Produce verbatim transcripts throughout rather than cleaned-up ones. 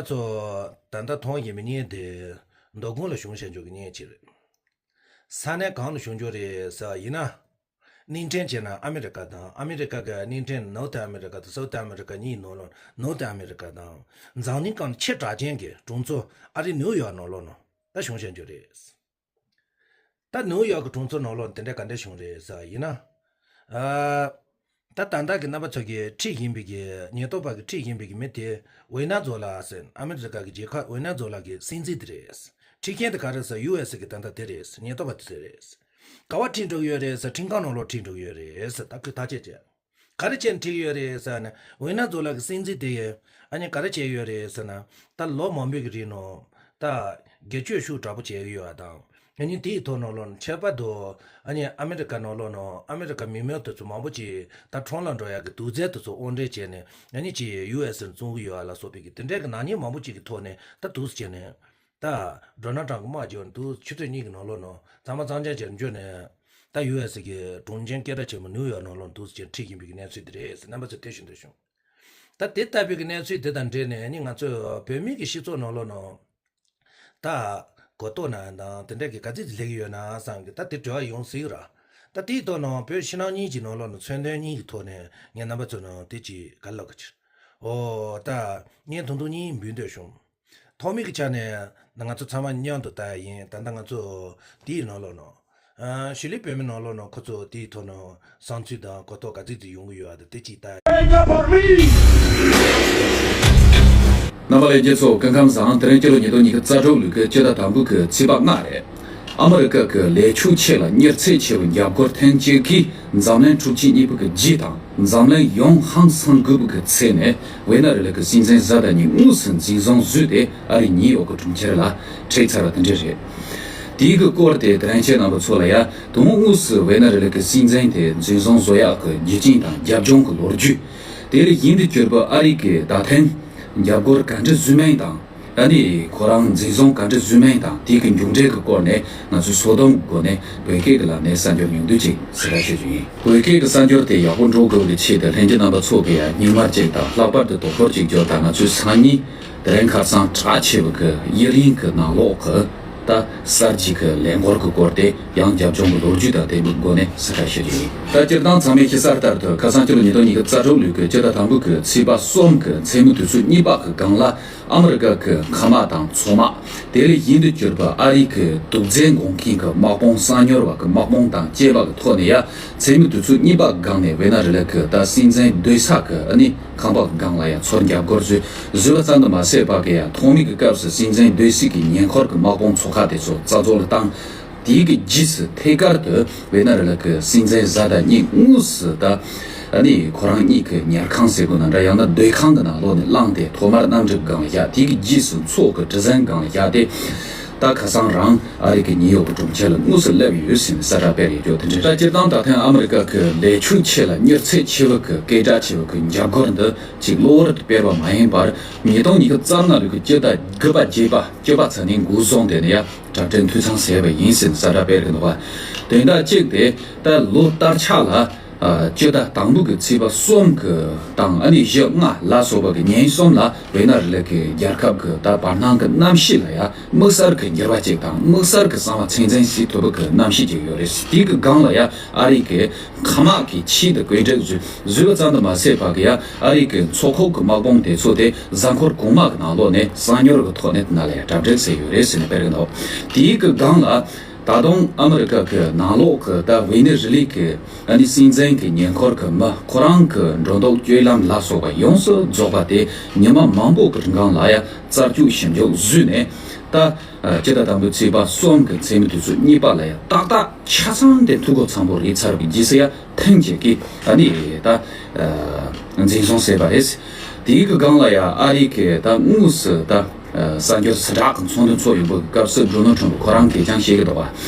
ཚོ་ད་ལྟ་མཐོང་བཞིན་པའི་བརྙན་དེ་མདོ་དགོན་ལ་བྱུང་བཞིན་འཇོག་གི་བརྙན་ཅིག་རེད། ས་གནས་གང་ལ་བྱུང་རྒྱུ་རེད་ཟེར་བ་ཡིན་ན། གླིང་ཕྲན་བྱས་ན་ཨ་མི་རི་ཀ་དང་ཨ་མི་རི་ཀ་གི་གླིང་ཕྲན་ནོར་ཐི་ཨ་མི་རི་ཀ་དང་སའུ་ཐི་ཨ་མི་རི་ཀ་གཉིས་ནང་ལོགས་ནོར་ཐི་ཨ་མི་རི་ཀ་དང་། འཛམ་གླིང་སྒང་ལ་ཆེས་གྲགས་ཅན་གྱི་གྲོང་ཚོ་ཨ་རི་ནིའུ་ཡོག་ནང་ལོགས་ནང་ད་བྱུང་བཞིན་རྒྱུ་རེད། ད་ནིའུ་ཡོག་གི་གྲོང་ཚོ་ནང་ལོགས་དེ་འདྲ་ག་འདྲ་བྱུང་རེད་ཟེར་བ་ཡིན་ན། ཨ། ད་ད་ལྟ་གི་རྣམ་པ་ཚོ་གིས་ཁྲིད་བཞིན་པའི་གི་ཉེན་རྟོག་པ་གིས་ཁྲིད་བཞིན་པའི་གི་མི་དེ་ཝེ་ན་ཛོ་ལ་ཟེར་ཨ་མི་རི་ཀ་གི་རྒྱལ་ཁབ་ཝེ་ན་ཛོ་ལ་གི་སྲིད་འཛིན་དེ་རེད། ཁྲིད་མཁན་དེ་ག་རེ་ཟེར་ཡུ་ཨེ་སི་གི་ད་ལྟ་དེ་རེད། ཉེན་རྟོག་པ་དེ་ཚོ་རེད། ག་བ་ཁྲིད་འགྲོ་གི་ཡོད་རེད་ཟེར། ཁྲིམས་ཁང་ནང་ལོགས་ཁྲིད་འགྲོ་གི་ཡོད་རེད་ཟེར། ད་ཁོས་ཐག་བཅད་བྱས། ག་རེ་བྱས་ནས་ཁྲིད་ཡོད་རེད་ཟེར་ན། ཝེ་ན་ཛོ་ལ་གི་སྲིད་འཛིན་དེ་ཡིས་ཨ་ནི་ག་རེ་བྱས་ཡོད་རེད་ཟེར་ན། ད་ལོ་མང་པོའི་གི་རིང་ནང་ད་སྒེར་གཅོད་ཤུགས་དྲག་པོ་བྱས་ཡོད་པ་དང་། ཨ་ནི་དེའི་ཐོག་ནང་ལོགས་ནས་ཁྱད་པར་དུ་ཨ་ནི་ཨ་མི་རི་ཀ་ནང་ལོགས་ནང་ཨ་མི་རི་ཀ་མི་མང་དེ་ཚོ་མང་པོ་ཅིག་ད་ཁྲོམ་ལ་འགྲོ་ཡག་གི་དུག་རྫས་དེ་ཚོ་དབོར་འདྲེན་བྱས་ནས་ཨ་ནི་ཅིག་ཡུ་ཨེ་སི་ནས་བཙོང་གི་ཡོད་པ་ལ་སོགས་པའི་གི་དེ་འདྲའི་གི་ནག་ཉེས་མང་པོ་ཅིག་གི་ཐོག་ནས་ད་དུག་སེལ་བྱས་ནས། ད་ཌོ་ནལ་ཊམ་གི་དམག་བརྒྱབ་ནས་དུས་ཆུ་ཚོད་གཉིས་ཀྱི་ནང་ལོགས་ནང་གཙང་མ་གཙང་རྐྱང་བྱས་ནས་འབྱོར་ནས། ད་ཡུ་ཨེ་སི་གི་གྲོང་ཁྱེར་སྐད་གྲགས་ཆེན་པོ་ནིའུ་ཡོག་ནང་ལོགས་དུས་ཆེན་ཁྲིད་བཞིན་པའི་གི་གནས་ཚུལ་དེ་རེད་ཟེར་རྣམ་པ་ཚོས་དེ་བཞིན་དུ་བྱུང་། ད་དེ་ལྟ་བུའི་གི་གནས་ཚུལ་དེ་དང་འབྲེལ་ནས་ནི་ང་ཚོས་བོད་མི་གི་སྤྱི་ཚོགས་ནང་ལོགས་ནང་ད་གོ་རྟོགས་ན་དང་དེ་འདྲ་གི་ག་ཚོད་ཅིག་སླེབས་ཀྱི་ཡོད་ན་བསམ་གི། ད་དེ་དྲི་བ་ཡོང་སྲིད་ར། ད་དེའི་ཐོག་ནང་བོད་ཕྱི་ནང་གཉིས་ཀྱི་ནང་ལོགས་ནང་མཚོན་དོན་གཉིས་ཀྱི་ཐོག་ནས་ངས་རྣམ་པ་ཚོ་ནང་དེ་ཅིག་ག་ལབ་གི་ཕྱིར། ཨོ་ད་བརྙན་ཐུང་ཐུང་གཉིས་འབུལ་འདོད་བྱུང་། ཐོག་མའི་གི་ཆ་ནས་ང་ཚོ་ཚང་མ་མཉམ་དུ་ལྟ་ཡ་ཡིན། ད་ལྟ་ང་ཚོ་དེའི་ནང་ལོགས་ནང་། ཨ་གཞིས་ལུས་བོད་མི་ནང་ལོགས་ནང་ཁོ་ཚོ་དེའི་ཐོག་ནང་བསམ་ཚུལ་དང་གོ་རྟོགས་ག་ཚོད་ཅིག་ཡོང་གི་ཡོད་པ་དང་དེ་ཅིག་ལྟ་ཡ། རྣམ་པ་ལྷན་རྒྱས་ཚོ་སྐུ་ཁམས་བཟང་། དེ་རིང་སྤྱི་ལོ་ཉིས་སྟོང་ཉི་ཤུ་རྩ་དྲུག་ལོའི་གི་སྤྱི་ཟླ་དང་པོའི་གི་ཚེས་པ་ལྔ་རེད། ཨ་མི་རི་ཀ་གི་ལས་ཕྱོགས་ཆེ་ལ་མྱུར་ཚད་ཆེ་བའི་རྒྱབ་སྐོར་ཐེངས་གཅིག་གིས་འཛམ་གླིང་འཁྲུག་ཆེན་གཉིས་པའི་གི་རྗེས་དང་འཛམ་གླིང་ཡོངས་ཧང་སང་དགོས་པའི་གི་ཚེ་ནས་ཝེ་ན་རི་ལ་གི་སྲིད་འཛིན་བཟའ་ཟླ་གཉིས་དངོས་སུ་འཛིན་བཟུང་བཟོས་ཏེ་ཨ་རི་ནིའུ་ཡོག་གི་གྲོང་ཁྱེར་ལ་ཁྲིད་ཚར་བ་དེ་འདྲ་རེད། དེའི་གི་སྐོར་དེ་དེ་རིང་ཁྱེད་རྣམ་པ་ཚོ་ལ་ཡ་དོན་དངོས་སུ་ཝེ་ན་རི་ལ་གི་སྲིད་འཛིན་དེ་འཛིན་བཟུང་བཟོ་ཡག་གི་རྒྱུ་རྐྱེན་དང་རྒྱབ་ལྗོངས་གི་ལོ་རྒྱུས། དེ་ལས་ཡིན་དུ་གྱུར་པ་ཨ་རི་གི་ད་ཐེངས་རྒྱབ་སྐོར་ག་འདྲ་བཟོས་མིན་དང་། ཨ་ནི་ཁོ་རང་འཛིན་བཟུང་ག་འདྲ་བཟོས་མིན་དང་དེའི་གི་མཇུག་འབྲས་ཀྱི་སྐོར་ནས་ང་ཚོས་སོ་བདུན་སྒོ་ནས་བོད་སྐད་ཀྱི་ལམ་ནས་གསར་འགྱུར་ཉུང་བསྡུས་ཅིག་གསལ་བསྒྲགས་ཞུ་རྒྱུ་ཡིན། བོད་སྐད་ཀྱི་གསར་འགྱུར་དེ་ཡག་པོ་འགྲོ་དགོས་པའི་ཆེད་དུ་ལྷན་རྒྱས་རྣམ་པ་ཚོ་གིས་ཡང་སྙིང་དམར་ཅིག་དང་ལྷག་པར་དུ་དོ་ཁུར་ཅིག་བརྒྱབ་དང་། ང་ཚོས་སང་ཉིན་དེ་རིང་ཁ་སང་གྲགས་ཆེ་བའི་གི་དབྱི་རན་གྱི་ནང་ལོགས་ཀྱི་ད་གསར་བརྗེ་གི་ལས་འགུལ་གྱི་སྐོར་དེ་ཡང་རྒྱབ་ལྗོངས་ཀྱི་ལོ་རྒྱུས་དང་ལྡན་པའི་སྒོ་ནས་གསལ་བསྒྲགས་ཞུ་རྒྱུ་ཡིན། ད་སྤྱིར་བཏང་ཚང་མས་ཤེས་གསལ་ལྟར་དུ་ཁ་སང་སྤྱི་ལོ་ཉིས་སྟོང་ཉི་ཤུ་རྩ་དྲུག་ལོའི་གི་སྤྱི་ཟླ་དང་པོའི་གི་ཚེས་པ་གསུམ་གི་མཚན་མོའི་དུས་ཚོད་གཉིས་པ་གི་སྒང་ལ། ཨ་མི་རི་ཀ་གི་མཁའ་དམག་དང་མཚོ་དམག་དེ་ལས་ཡིན་དུ་གྱུར་པ་ཨ་རི་གི་དུག་རྫས་འགོག་མཁན་གྱི་དམག་དཔུང་གསང་ཉུལ་བ་གི་དམག་དཔུང་དང་བཅས་པ་གི་ཐོག་ནས་ཡ་མཚན་མོའི་དུས་ཚོད་གཉིས་པ་སྒང་ནས་ཝེ་ན་རི་ལ་གི་ད་སྲིད་འཛིན་སྡོད་ས་གི་ཨ་ནི་ཁང་པ་གི་སྒང་ལ་ཡ་ཚུར་རྒྱབ་སྐོར་བཟོས། བཟོས་པ་ཙམ་དུ་མ་ཟད་པ་གི་ཡ་ཐོག་མའི་གི་སྐབས་སུ་སྲིད་འཛིན་སྡོད་སའི་གི་ཉེ་འཁོར་གི་དམག་དཔུང་ཚོ་ཁག་དེ་ཚོ་རྩ་རྫོགས་ལ་བཏང་། དེའི་གི་རྗེས་སུ་ཐད་ཀར་དུ་ཝེ་ན་རི་ལ་གི་སྲིད་འཛིན་བཟའ་ཟླ་གཉིས་དངོས་སུ་ད་ཨ་ནི་ཁོ་རང་གཉིས་ཀྱི་ཉལ་ཁང་ཟེར་དགོས་ན་འདྲ། ཡང་ན་སྡོད་ཁང་གི་ནང་ལོགས་ནས་བླངས་ཏེ་ཐོག་མར་གནམ་གྲུ་སྒང་ལ་བཞག་དེའི་གི་རྗེས་སུ་མཚོ་གི་གྲུ་གཟིངས་སྒང་ལ་བཞག་སྟེ། ད་ཁ་སང་རང་ཨ་རི་གི་ནིའུ་ཡོག་གི་གྲོང་ཁྱེར་ལ་དངོས་སུ་སླེབས་ཡོད་ཟེར་ནས་གསལ་བསྒྲགས་སྤེལ་ཡོད་རྒྱུ་དེ་འདྲ། ད་སྤྱིར་བཏང་ད་ཐེངས་ཨ་མི་རི་ཀ་གི་ལས་ཕྱོགས་ཆེ་ལ་མྱུར་ཚད་ཆེ་བ་གི་སྐད་གྲགས་ཆེ་བ་གི་རྒྱབ་སྐོར་འདི་ཅིག་གློ་བུར་དུ་སྤེལ་བ་མ་ཡིན་པར། ཉིས་སྟོང་ཉི་ཤུ་རྩ་ལྔ་ལོའི་གི་སྤྱི་ཟླ་དགུ་པ་བརྒྱད་པ་བཅུ་པ་ཚ་ནས་འགོ་བཟུང་སྟེ་ནས་ཡ་གྲ་སྒྲིག་འཐུས་ཚང་བྱས་པ་ཡིན་ཟེར་ནས་གསལ་བསྒྲགས་སྤེལ་གི་འདུག་པ། དོན་དག་གཅིག་དེ་ད་ལོ་ལྟར་ཆགས་ལ་ཨ་སྤྱི་ཟླ་དང་པོ་གི་ཚེས་པ་གསུམ་གི་དང་ཨ་ནི་བཞི་ལྔ་ལ་སོགས་པ་གི་ཉིན་གསུམ་ལ་ཝེ་ན་རི་ལ་གི་རྒྱལ་ཁབ་གི་ད་བར་སྣང་གི་གནམ་གཤིས་ལ་ཡ་དམིགས་བསལ་གི་འགྱུར་བ་ཅིག་དང་དམིགས་བསལ་གི་གསང་བ་ཚད་འཛིན་བྱེད་ཐུབ་པ་གི་གནམ་གཤིས་ཅིག་ཡོད་རེད། དེ་གི་སྒང་ལ་ཡ་ཨ་རི་གི་མཁའ་དམག་གི་ཆེད་དུ་བཀོད་སྒྲིག་བཟོས་བཟོས་པ་ཙམ་དུ་མ་ཟད་པ་གི་ཡ་ཨ་རི་གི་མཚོ་ཁུག་གི་དམག་དཔུང་དེ་ཚོ་དེ་གཟའ་འཁོར་གོང་མ་གི་ནང་ལོགས་ནས་གསང་ཉུལ་གི་ཐོག་ནས་དེ་ན་ལ་ཡ་གྲ་སྒྲིག་བྱས་ཡོད་རེད་ཟེར་ནས་སྤེལ་གི་འདུག་དེའི་གི་སྒང་ལ་ད་དུང་ཨ་མི་རི་ཀ་གི་ནང་ལོགས་གི་ད་ཝེ་ནེ་ཛུ་ལི་གི་ཨ་ནི་སྲིད་འཛིན་གི་ཉེ་འཁོར་གི་མི་ཁོ་རང་གི་འགྲོ་འདུག་སྤྱོད་ལམ་ལ་སོགས་པ་ཡོངས་སུ་རྫོགས་པ་དེ་ཉི་མ་མང་པོ་གི་རིང་ལ་ཡ་རྩད་གཅོད་ཞིབ་འཇུག་བཟོས་ནས་ད། ཨ་སྤྱི་ཟླ་དང་པོའི་ཚེས་པ་གསུམ་གི་མཚན་མོའི་དུས་ཚོད་གཉིས་པ་ལ་ཡ་ཏག་ཏག་ཆ་ཚང་དེ་འཐུས་སྒོ་ཚང་པོ་རེད་ཚར་བའི་རྗེས་སུ་ཡ་ཐེངས་གཅིག་གིས་ཨ་ནི་ད་ཨ་འཛིན་བཟུང་བྱས་པ་རེད། དེའི་གི་སྒང་ལ་ཡ་ཨ་རི་གི་ད་དངོས་སུ་ད་ཨ་གསར་འགྱུར་ཟུར་གྲགས་གི་ཚོགས་འདུ་ཚོགས་ཡོང་པའི་སྐབས་སུ་ཌོ་ནལ་ཊམ་ཕ་ཁོ་རང་གིས་ཀྱང་བཤད་ཀྱི་འདུག་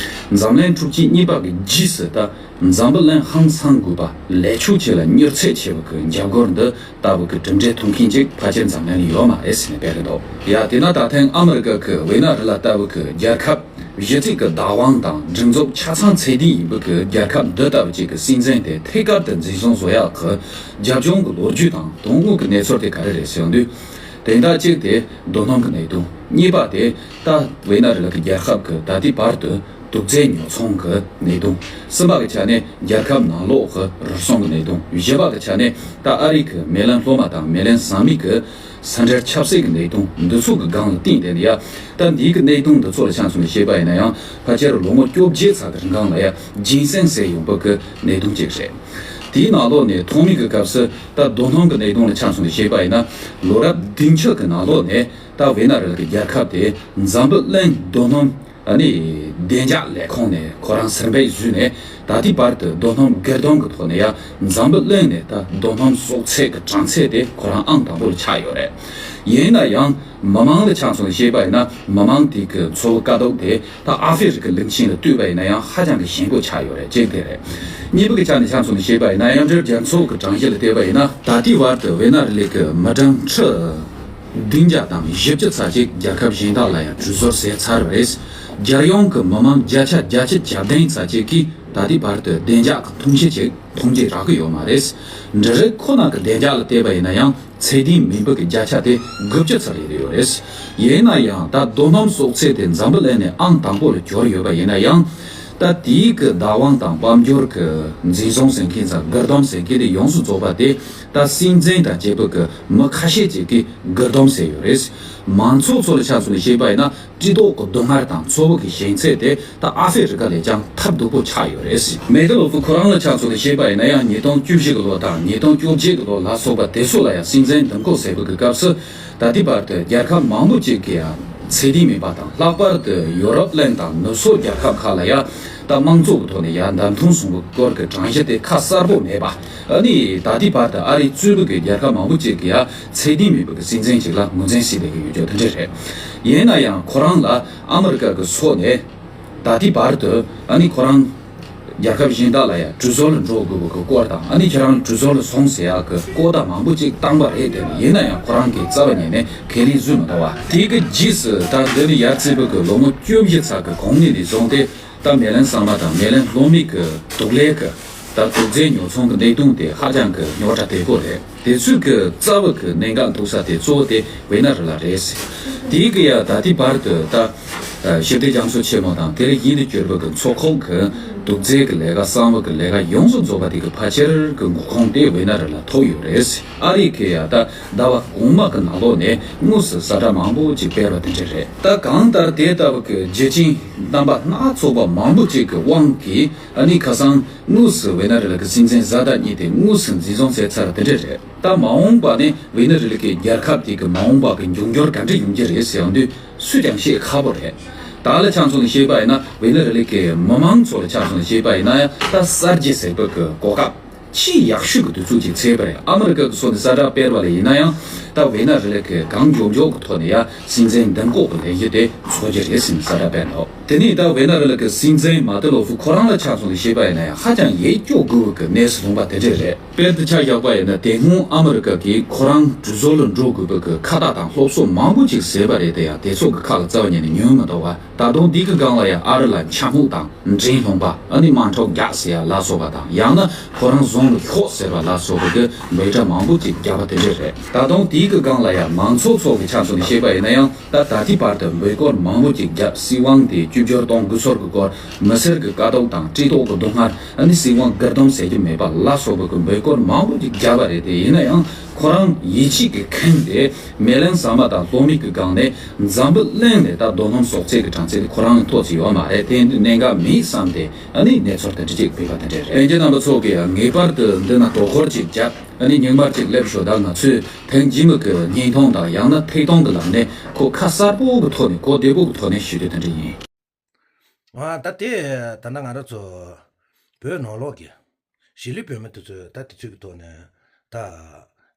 པ། འཛམ་གླིང་འཁྲུག་ཆེན་གཉིས་པ་གི་རྗེས་སུ་ད་འཛམ་བུ་གླིང་ཧང་སང་དགོས་པ་ལས་ཕྱོགས་ཆེ་ལ་མྱུར་ཚད་ཆེ་བ་གི་འཇབ་རྒོལ་འདི་ལྟ་བུ་གི་གྲུབ་འབྲས་ཐོན་མཁན་ཅིག་ཕལ་ཆེར་འཛམ་གླིང་ལ་ཡོད་མ་རེད་ཟེར་ནས་སྤེལ་གི་འདུག་ཡ་དེས་ན་ད་ཐེངས་ཨ་མི་རི་ཀ་གི་ཝེ་ན་རི་ལ་ལྟ་བུ་གི་རྒྱལ་ཁབ་གཞི་རྩའི་གི་བདག་དབང་དང་སྒྲིག་འཛུགས་ཆ་ཚང་ཚད་ལྡན་ཡིན་པའི་གི་རྒྱལ་ཁབ་འདི་ལྟ་བུ་ཅིག་གི་སྲིད་འཛིན་དེ་ཐད་ཀར་དུ་འཛིན་བཟུང་བཟོ་ཡག་གི་རྒྱབ་ལྗོངས་གི་ལོ་རྒྱུས་དང་དོན་དངོས་གི་གནས་ཚུལ་དེ་ག་རེ་རེད་ཟེར་དུས། དོན་དག་གཅིག་དེ་རྡོ་སྣུམ་གྱི་གནད་དོན། གཉིས་པ་དེ་ད་ཝེ་ན་རི་ལ་གི་རྒྱལ་ཁབ་ཀྱི་ད་ལྟའི་བར་དུ་དུག་རྫས་ཉོ་ཚོང་གི་གནད་དོན། གསུམ་པ་གི་ཆ་ནས་རྒྱལ་ཁབ་ནང་ལོགས་ཀྱི་རུལ་སུངས་ཀྱི་གནད་དོན། བཞི་པ་གི་ཆ་ནས་ད་ཨ་རི་གི་མེ་ལན་སློབ་མ་དང་མེ་ལན་ཟམ་མིག་གི་ས་འབྲེལ་ཆབ་སྲིད་ཀྱི་གནད་དོན། འདི་ཚོ་གི་སྒང་ལ་བསྟུན་ཏེ་ནས་ཡ། ད་འདིའི་གི་གནད་དོན་འདི་ཚོ་ལ་ཆ་མཚོན་ནས་བཤད་པ་ཡིན་ན་ཡང་ཕལ་ཆེར་ལོ་ངོ་བཅོ་བརྒྱད་ཙམ་གི་རིང་སྒང་ལ་ཡ་གཅིན་སྲན་ཟེར་ཡོང་བ་གི་གནད་དོན་ཅིག་རེད། དེའི་ནང་ལོགས་ནས་ཐོག་མའི་གི་སྐབས་སུ་ད་རྡོ་སྣུམ་གི་གནད་དོན་ལ་ཆ་མཚོན་ནས་བཤད་པ་ཡིན་ན། ལོ་རབས་བདུན་ཅུ་གི་ནང་ལོགས་ནས་ད་ཝེ་ན་རི་ལ་གི་རྒྱལ་ཁབ་དེ་འཛམ་བུ་གླིང་རྡོ་སྣུམ་ཨ་ནི་བདེ་འཇགས་ལས་ཁུངས་ནས་ཁོ་རང་ཟུར་འབེལ་བཟོས་ནས། ད་ལྟའི་བར་དུ་རྡོ་སྣུམ་སྒེར་སྡོམ་གྱི་ཐོག་ནས་ཡང་འཛམ་བུ་གླིང་ནས་ད་རྡོ་སྣུམ་གསོག་ཚད་ཀྱི་གྲངས་ཚད་དེ་ཁོ་རང་ཨང་དང་པོ་ལ་ཆགས་ཡོད་རེད། ཡིན་ན་ཡང་མི་མང་ལ་ཆ་མཚོན་ནས་བཤད་པ་ཡིན་ན། མི་མང་དེ་གི་འཚོ་བའི་དཀའ་སྡུག་དེ་ད་ཨ་ཧྥེ་རི་ཁའི་གླིང་ཆེན་ལ་ལྟོས་པ་ཡིན་ན་ཡང་ཧ་ཅང་གི་ཞན་པོ་ཆགས་ཡོད་རེད། གཅིག་དེ་རེད། གཉིས་པ་གི་ཆ་ནས་ཆ་མཚོན་ནས་བཤད་པ་ཡིན་ན། མཉམ་འབྲེལ་རྒྱལ་ཚོགས་ཀྱི་གྲངས་གཞི་ལ་བལྟས་པ་ཡིན་ན། ད་ལྟའི་བར་དུ་ཝེ་ན་རི་ལི་གི་མི་གྲངས་ཁྲི་བདུན་བརྒྱ་དང་བཞི་བཅུ་ཙམ་ཅིག་རྒྱལ་ཁབ་གཞན་དག་ལ་ཡང་དྲུད་འཚོལ་བྱས་ཚར་བ་རེད། རྒྱལ་ཡོངས་ཀྱི་མི་མང་བརྒྱ་ཆ་བརྒྱད་ཅུ་གྱ་བདུན་ཙམ་ཅིག་གིས་ད་ལྟའི་བར་དུ་བདེ་འཇགས་ཀྱི་ཐོངས་མཆན་ཅིག་ཐོངས་མཆན་རག་གི་ཡོད་མ་རེད། འབྲུ་རིགས་ཁོ་ན་གི་བདེ་འཇགས་ལ་བལྟས་པ་ཡིན་ན་ཡང་ཚད་ལྡན་མིན་པ་གི་བརྒྱ་ཆ་དེ་དགུ་བཅུ་ཙམ་རེ་རེ་ཡོད་རེད། ཡིན་ན་ཡང་ད་རྡོ་སྣུམ་གསོག་ཚད་དེ་འཛམ་བུ་གླིང་ནས་ཨང་དང་པོ་ལ་གྱུར་ཡོད་པ་ཡིན་ན་ཡང་། ད་དེའི་གི་བདག་དབང་དང་དཔལ་འབྱོར་གྱི་འཛིན་བཟུང་ཟེར་མཁན་དང་སྒེར་སྡོམ་ཟེར་མཁན་དེ་ཡོངས་སུ་རྫོགས་པ་དེ་ད་སྲིད་འཛིན་དང་བཅས་པ་གི་མི་ཁ་ཤས་ཅིག་གིས་སྒེར་སྡོམ་བྱས་ཡོད་རེད། མང་ཚོགས་ཚོ་ལ་ཆ་མཚོན་ནས་བཤད་པ་ཡིན་ན། སྤྱི་ཚོགས་ཀྱི་སྡུག་བསྔལ་དང་འཚོ་བ་གི་ཞན་ཚད་དེ་ད་ཨ་ཧྥེ་རི་ཁ་ལས་ཀྱང་ཐབས་སྡུག་པོ་ཆགས་ཡོད་རེད། མེ་ཏི་ལོ་ཕུ་ཁོ་རང་ལ་ཆ་མཚོན་ནས་བཤད་པ་ཡིན་ན་ཡང་། ཉིས་སྟོང་བཅུ་བཞི་གི་ལོ་དང་ཉིས་སྟོང་བཅོ་བརྒྱད་གི་ལོ་ལ་སོགས་པ་དེ་ཚོ་ལ་ཡང་སྲིད་འཛིན་འདེམས་བསྐོ་བྱས་པ་གི་སྐབས་སུ། ད་ལྟའི་བར་དུ་རྒྱལ་ཁབ་མང་པོ་ཅིག་གི་ཡང་ཚད་ལྡན་མིན་པ་དང་། ལྷག་པར་དུ་ཡོ་རོབ་གླིང་དང་ནུབ་ཕྱོགས་རྒྱལ་ཁབ་ཁག་ལ་ཡང་ད་དམངས་གཙོ་གི་ཐོག་ནས་ཡང་བདམས་ཐོན་སོང་བའི་སྐོར་གྱི་གྲངས་གཞི་དེ་ཁ་གསལ་པོ་མེད་པ། ཨ་ནི་ད་ལྟའི་བར་དུ་ཨ་རིའི་གཙོས་པའི་གི་རྒྱལ་ཁབ་མང་པོ་ཅིག་གི་ཡང་ཚད་ལྡན་མིན་པའི་གི་སྲིད་འཛིན་ཅིག་ལ་ངོས་འཛིན་བྱེད་བསྡད་ཀྱི་ཡོད་རྒྱུ་དེ་འདྲ་རེད། ཡིན་ན་ཡང་ཁོ་རང་ལ་ཨ་མི་རི་ཀ་གི་ཕྱོགས་ནས་ད་ལྟའི་བར་དུ་ཨ་ནི་ཁོ་རང་རྒྱལ་ཁབ་གཞན་དག་ལ་ཡང་དྲུད་འཚོལ་ལ་འགྲོ་དགོས་པའི་གི་སྐོར་དང་། ཨ་ནི་ཁྱེད་རང་དྲུད་འཚོལ་ལ་སོང་ཟེར་ཡག་གི་བཀོད་བཏང་མང་པོ་ཅིག་བཏང་པ་རེད་དེ། ཡིན་ན་ཡང་ཁོ་རང་གིས་རྩ་བ་ཉིད་ནས་ཁས་ལེན་བཟོས་མི་འདུག་བ། དེའི་གི་རྗེས་སུ་ད་འདི་ནི་ཡར་བརྩིས་པའི་གི་ལོ་ངོ་བཅུ་བཞི་ཙམ་གི་གོང་ནས་ནས་བཟུང་སྟེ། ད་མེ་ལན་ཚང་མ་དང་མེ་ལན་ལྷོ་མིག་གི་དུག་ལས་ཀྱི་ད་དུག་རྫས་ཉོ་ཚོང་གི་གནད་དོན་དེ་ཧ་ཅང་གི་རྙོག་དྲ་དོད་པོ་རེད། དེ་ཚོའི་གི་རྩ་བའི་གི་གནད་འགག་འདུག་ས་དེ་གཙོ་བོ་དེ་ཝེ་ན་རི་ལ་རེད། དེའི་གི་ཡ་ད་ལྟའི་བར་དུ་ད་ཞི་བདེ་རྒྱ་མཚོ་ཆེན་མོ་དང་དེ་ལས་ཡིན་དུ་གྱུར་པའི་གི་མཚོ་ཁོག་གི་དུག་རྫས་གི་ལས་ཀ་གསང་བའི་གི་ལས་ཀ་ཡོངས་སུ་རྫོགས་པ་དེ་གི་ཕལ་ཆེར་གི་འགོ་ཁུངས་དེ་ཝེ་ན་རི་ལ་ཐུག་ཡོད་རེད། ཨ་རི་གི་ཡ་ད་ཟླ་བ་གོང་མ་གི་ནང་ལོགས་ནས་དངོས་སུ་ས་ཁྲ་མང་པོ་ཅིག་སྤེལ་བ་དེ་འདྲ་རེད། ད་གང་ལྟར་དེ་ལྟ་བུ་གི་རྒྱུ་རྐྱེན་རྣམ་པ་སྣ་ཚོགས་པ་མང་པོ་ཅིག་གི་དབང་གིས། ཨ་ནི་ཁ་སང་དངོས་སུ་ཝེ་ན་རི་ལ་གི་སྲིད་འཛིན་བཟའ་ཟླ་གཉིས་དེ་དངོས་སུ་འཛིན་བཟུང་བྱས་ཚར་དེ་འདྲ་རེད། ད་མ་འོངས་པ་ནི་ཝེ་ན་རི་ལ་གི་རྒྱལ་ཁབ་དེ་གི་མ་འོངས་པ་གི་འབྱུང་འགྱུར་ག་འདྲ་ཡོང་རྒྱུ་རེད་ཟེར་ཡོང་དུས་སུས་ཀྱང་ཤེས་ཁག་པོ་རེད། ད་ལ་ཆ་མཚོན་ནས་བཤད་པ་ཡིན་ན། ཝེ་ན་རི་ལ་གི་མི་མང་ཚོ་ལ་ཆ་མཚོན་ནས་བཤད་པ་ཡིན་ན་ཡང་ད་གསར་བརྗེ་ཟེར་བའི་གི་གོ་སྐབས་ཆེས་ཡག་ཤོས་ཀྱི་དུས་ཚོད་ཅིག་ཚེས་པ་རེད། ཨ་མི་རི་ཀ་གི་ཕྱོགས་ནས་གསལ་བསྒྲགས་སྤེལ་བ་ལ་ཡིན་ན་ཡང་། ད་ཝེ་ན་རི་ལ་གི་གང་མགྱོགས་མགྱོགས་ཀྱི་ཐོག་ནས་ཡ་སྲིད་འཛིན་འདེམས་བསྐོ་གི་ལས་གཞི་དེ་འཚོགས་རྒྱུ་རེད་ཟེར་ནས་གསལ་བསྒྲགས་སྤེལ་འདུག་དེ་ནས་ད་ཝེ་ན་རི་ལ་གི་སྲིད་འཛིན་མ་ཏི་ལོ་ཕུ་ཁོ་རང་ལ་ཆ་མཚོན་ནས་བཤད་པ་ཡིན་ན་ཡང་ཧ་ཅང་ཡིད་སྐྱོ་དགོས་ཀྱི་གནས་སུ་ལྷུང་པ་དེ་འདྲ་རེད། དཔེར་དུ་ཆ་བཞག་པ་ཡིན་ན། དེ་སྔོན་ཨ་མི་རི་ཀ་གིས་ཁོ་རང་དྲུད་འཚོལ་ལ་འགྲོ་དགོས་པའི་གི་ཁ་བཏགས་དང་སློབ་གསོ་མང་པོ་ཅིག་བྱས་པ་རེད་དེ། ཡང་དེ་ཚོ་གི་ཁ་ལ་རྩ་བ་ཉིད་ནས་ཉན་མི་འདུག་བ། ད་དུང་འདི་གི་སྒང་ལ་ཡང་ཨ་རི་ལ་འཕྱ་སྨོད་དང་འགྲན་སློང་པ། ཨ་ནི་དམག་འཁྲུག་རྒྱག་ཟེར་ཡ་ལ་སོགས་པ་དང་། ཡང་ན་ཁོ་རང་བཟུང་ལ་ཤོག་ཟེར་བ་ལ་སོགས་པ་གི་འབོད་སྒྲ་མང་པོ་ཅིག་བརྒྱབ་པ་དེ་འདྲ་རེད། ད་དུང་དེའི་གི་སྒང་ལ་ཡང་མང་ཚོགས་ཚོ་གི་ཆ་མཚོན་ནས་བཤད་པ་ཡིན་ན་ཡང་། ད་ད་ལྟའི་བར་དུ་འབོད་སྐུལ་མང་པོ་ཅིག་བརྒྱབ། སྲིད་དབང་དེ་བཅོས་བསྒྱུར་གཏོང་དགོས་ཚོར་གི་སྐོར། མི་སེར་གི་དཀའ་སྡུག་དང་སྤྱི་ཚོགས་གི་སྡུག་བསྔལ། ཨ་ནི་སྲིད་དབང་སྒེར་སྡོམ་བྱེད་རྒྱུ་མེད་པ་ལ་སོགས་པ་གི་འབོད་སྐུལ་མང་པོ་ཅིག་བརྒྱབ་པ་རེད་དེ། ཡིན་ན་ཡང་ཁོ་རང་ཡིད་ཆེས་ཀྱི་མཁན་དེ་མེ་ལན་ཟམ་པ་དང་ལྷོ་མིག་གི་སྒང་ནས་འཛམ་བུ་གླིང་ནས་ད་རྡོ་སྣུམ་གསོག་ཚད་ཀྱི་གྲངས་ཚད་དེ་ཁོ་རང་ལ་ཐོབ་ཀྱི་ཡོད་མ་རེད། དེ་འདི་གནད་འགག་མིན་བསམ་སྟེ། ཨ་ནི་གནས་ཚུལ་དེ་འདྲ་ཅིག་སྤེལ་བ་དེ་འདྲ་རེད། ལྷན་རྒྱས་རྣམ་པ་ཚོ་གིས་ངེས་པར་དུ་འདི་ན་དོ་ཁུར་ཅིག་བརྒྱབ། ཨ་ནི་ཉུང་མར་ཅིག་སླེབས་ཤོག་ད་ང་ཚོས་ཐེངས་རྗེས་མ་གི་བརྙན་ཐུང་དང་། ཡང་ན་ཐད་གཏོང་གི་ལམ་ནས་གོ་སྐབས་གསར་པོ་གི་ཐོག་ནས། གོ་བདེ་པོ་གི་ཐོག་ནས་ཞུ་རྒྱུ་དེ་འདྲ་ཡིན། ཨ་ད་དེ་ད་ལྟ་ང་རང་ཚོ་བོད་ནང་ལོགས་ཀྱི་གཞིས་ལུས་བོད་མི་དེ་ཚོས་ད་དེ་ཚོའི་གི་ཐོག་ནས་ད་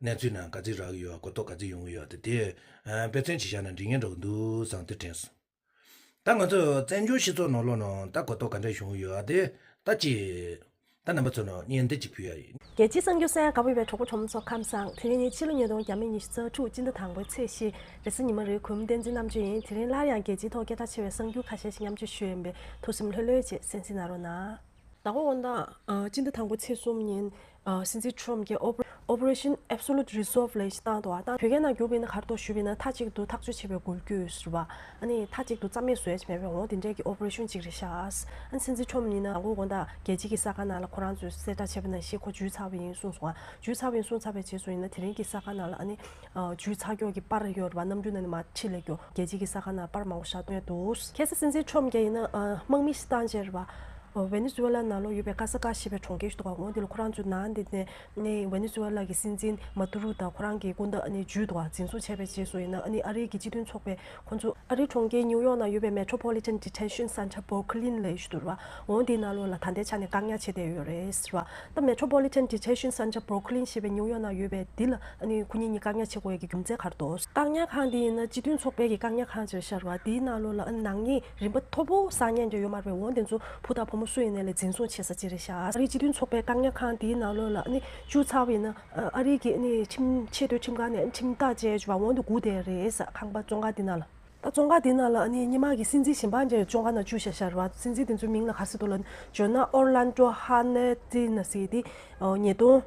གནས་ཚུལ་ནང་ག་ཚོད་རག་གི་ཡོད། གོ་རྟོགས་ག་ཚོད་ཡོང་གི་ཡོད། དེ་དེ་ཨ་དཔེ་མཚོན་ཅིག་བཞག་ན་འགྲིག་མཁན་འགྲོ་གི་འདུག་བསམ་དེ་དྲན་སོང་། ད་ང་ཚོ་བཙན་བྱོལ་སྤྱི་ཚོགས་ནང་ལོགས་ནང་ད་གོ་རྟོགས་ག་འདྲ་བྱུང་ཡོད་ཨ། དེ་ད་ཅི་ད་རྣམ་པ་ཚོ་ནང་སྙན་འདེབས་ཅིག་ཕུལ་ཡ་ཡིན། རྒྱལ་སྤྱིའི་གསར་འགྱུར་གསན་གྲོགས་པོ་ཁྲོམ་ཚོ་ཁམས་བཟང་། དེ་རིང་ནི་ཕྱི་ལོ་ཉིས་སྟོང་ཉི་ཤུ་རྩ་དྲུག་སྤྱི་ཟླ་དང་པོའི་ཚེས་བཞི། རེས་གཟའ་ཉི་མ་རེད། གུས་མོ་བསྟན་འཛིན་རྣམ་དཔྱོད་ཡིན། དེ་རིང་སླར་ཡང་རྒྱལ་སྤྱིའི་ཐོག་སྐད་གྲགས་ཆེ་བའི་གསར་འགྱུར་ཁ་ཤས་ཤིག་མཉམ་སྤྱོད་ཞུ་ཡིན་པས་ཐུགས་སེམས་ལྷོད་ལྷོད་བྱས་གསན་གཟིགས་གནང་རོགས་གནང་། ཟླ་གོང་དགོང་དག་ཨ་སྤྱི་ཟླ་དང་པོའི་ཚེས་གསུམ་ཉིན་ཨ་སྲིད་འཛིན་ཁྲོམ་གྱིས་ཨོ་པ་ Operation Absolute Resolve ལབ་ཞིག་བཏང་འདུག་ཨ་ད་བོད་སྐད་ནང་བསྒྱུར་བ་ཡིན་ན་ག་རེ་འདུག་ཞུས་པ་ཡིན་ན། མཐའ་གཅིག་ཏུ་ཐག་གཅོད་བྱེད་པའི་འགུལ་སྐྱོད་ཟེར་བ། ཨ་ནི་མཐའ་གཅིག་ཏུ་རྩ་མེད་བཟོ་ཡ་ཅིག་མེད་པའི་འོང་དེ་འདྲས་ཀྱི་ཨོ་པ་རེ་ཤོན་ཅིག་རེད་ཤག་ཨ་ནི་སྲིད་འཛིན་ཁྲོམ་ཡིན་ན་དང་པོ་དགོང་དག་རྒྱལ་སྤྱི་གི་གསར་ཁང་ནང་ལ་ཁོ་རང་ཚོས་གསལ་བསྒྲགས་བྱས་པ་ནང་བཞིན་ཁོ་འཇུས་ཚར་བ་ཡིན་གསུངས་སོང་ཨ། འཇུས་ཚར་བ་ཡིན་གསུངས་ཚར་བའི་རྗེས་སུ་ཡིན་ན་དེ་རིང་གི་གསར་ཁང་ནང་ལ་ཨ་ནི་འཇུས་ཚར་མཁན་གྱི་པར་ཡོད་རེད་བ། གནམ་གྲུ་ནང་ནས་མར་ཁྲིད་སླེབས་རྒྱུ། རྒྱལ་སྤྱི་གི་གསར་ཁང་ནང་པར་མང་པོ་བཞག་གཏོང་ཡ་འདུག་ཁ་སང་སྲིད་འཛིན་ཁྲོམ་གྱིས་ཡིན་ན་ཨ་དམག་མི་ཞིག་བཏང་བྱས་རེད་བ། ཝེ་ནེ་ཛུ་ཝེ་ལ་ནང་ལོགས་ཡོད་པའི་ཀ་ས་ཀ་ཞེས་པའི་གྲོང་ཁྱེར་ཞིག་འདུག་ག་འོང་དེ་ལ་ཁོ་རང་ཚོའི་ནང་དེ་ནས་ནས་ཝེ་ནེ་ཛུ་ཝེ་ལ་གི་སྲིད་འཛིན་མ་ཏུ་རུ་དང་ཁོ་རང་གི་སྐུ་ཟླ་ཨ་ནི་འཇུས་འདུག་ག་འཛིན་བཟུང་བྱས་པའི་རྗེས་སུ་ཡིན་ན་ཨ་ནི་ཨ་རིའི་གི་སྤྱི་མཐུན་ཚོགས་པས་ཁོ་ཚོ་ཨ་རིའི་གྲོང་ཁྱེར་ཉིའུ་ཡོག་ནང་ཡོད་པའི་Metropolitan Detention Center Brooklyn ལབ་ཞིག་འདུག་ར། འོང་དེའི་ནང་ལོགས་ལ་ད་ལྟའི་ཆ་ནས་བཀག་ཉར་བྱས་བསྡད་ཡོད་རེད་ཟེར་བ། ད་Metropolitan Detention Center Brooklyn ཞེས་པའི་ཉིའུ་ཡོག་ནང་ཡོད་པའི་འདི་ལ་ཨ་ནི་ཁོ་གཉིས་གཉིས་བཀག་ཉར་བྱེད་དགོས་ཡ་གི་རྒྱུ་མཚན་ག་རེ་འདུག་བཀག་ཉར་ཁང་འདི་ཡིན་ན་སྤྱི་མཐུན་ཚོགས་པའི་གི་བཀག་ཉར་ཁང་ཅིག་ཤར་བ། དེའི་ནང་ལོགས་ལ་ཨ་ནི་ནག་ཉེས་རིམ་པ་མཐོ་པོ་བསགས་མཁན་ཅིག་ཡོད་མ་རེད་པས། འོང་དེ་ཚོ་བུ་དང་བུ་མོ་སུ་ཡིན་ནའི་ལ་འཛིན་བཟུང་བྱེད་ས་ཅིག་རེད་ཤག་ཨ་རིའི་སྤྱི་མཐུན་ཚོགས་པའི་བཀག་ཉར་ཁང་དེའི་ནང་ལོགས་ལ་ཨ་ནི་བཅུག་ཚར་བ་ཡིན་ན་ཨ་རིའི་གི་ཨ་ནི་ཁྲིམས་ཆེས་མཐོའི་ཁྲིམས་ཁང་ནས་ཁྲིམས་ཐག་བཅད་བྱས་པ་འོང་དེ་སྒུག་བསྡད་རེད་ཟེར། ཁང་པ་བཙོན་ཁང་དེ་ནང་ལ། ད་བཙོན་ཁང་དེ་ནང་ལ་ཨ་ནི་སྔོན་མ་གི་སྲིད་འཛིན་གཞན་པ་ཅིག་བཙོན་ཁང་ནང་བཅུག་བཞག་ཤག་རེད་པ། སྲིད་འཛིན་དེ་ཚོའི་མིང་ལ་ག་རེ་ཟེར་འདུག་ལབ་ན་ཇོ་ན་ཨོར་ལན་ཌོ་ཧ་ནེ་ཏི་ན་ཟེར་དེ་ཉིས་སྟོང་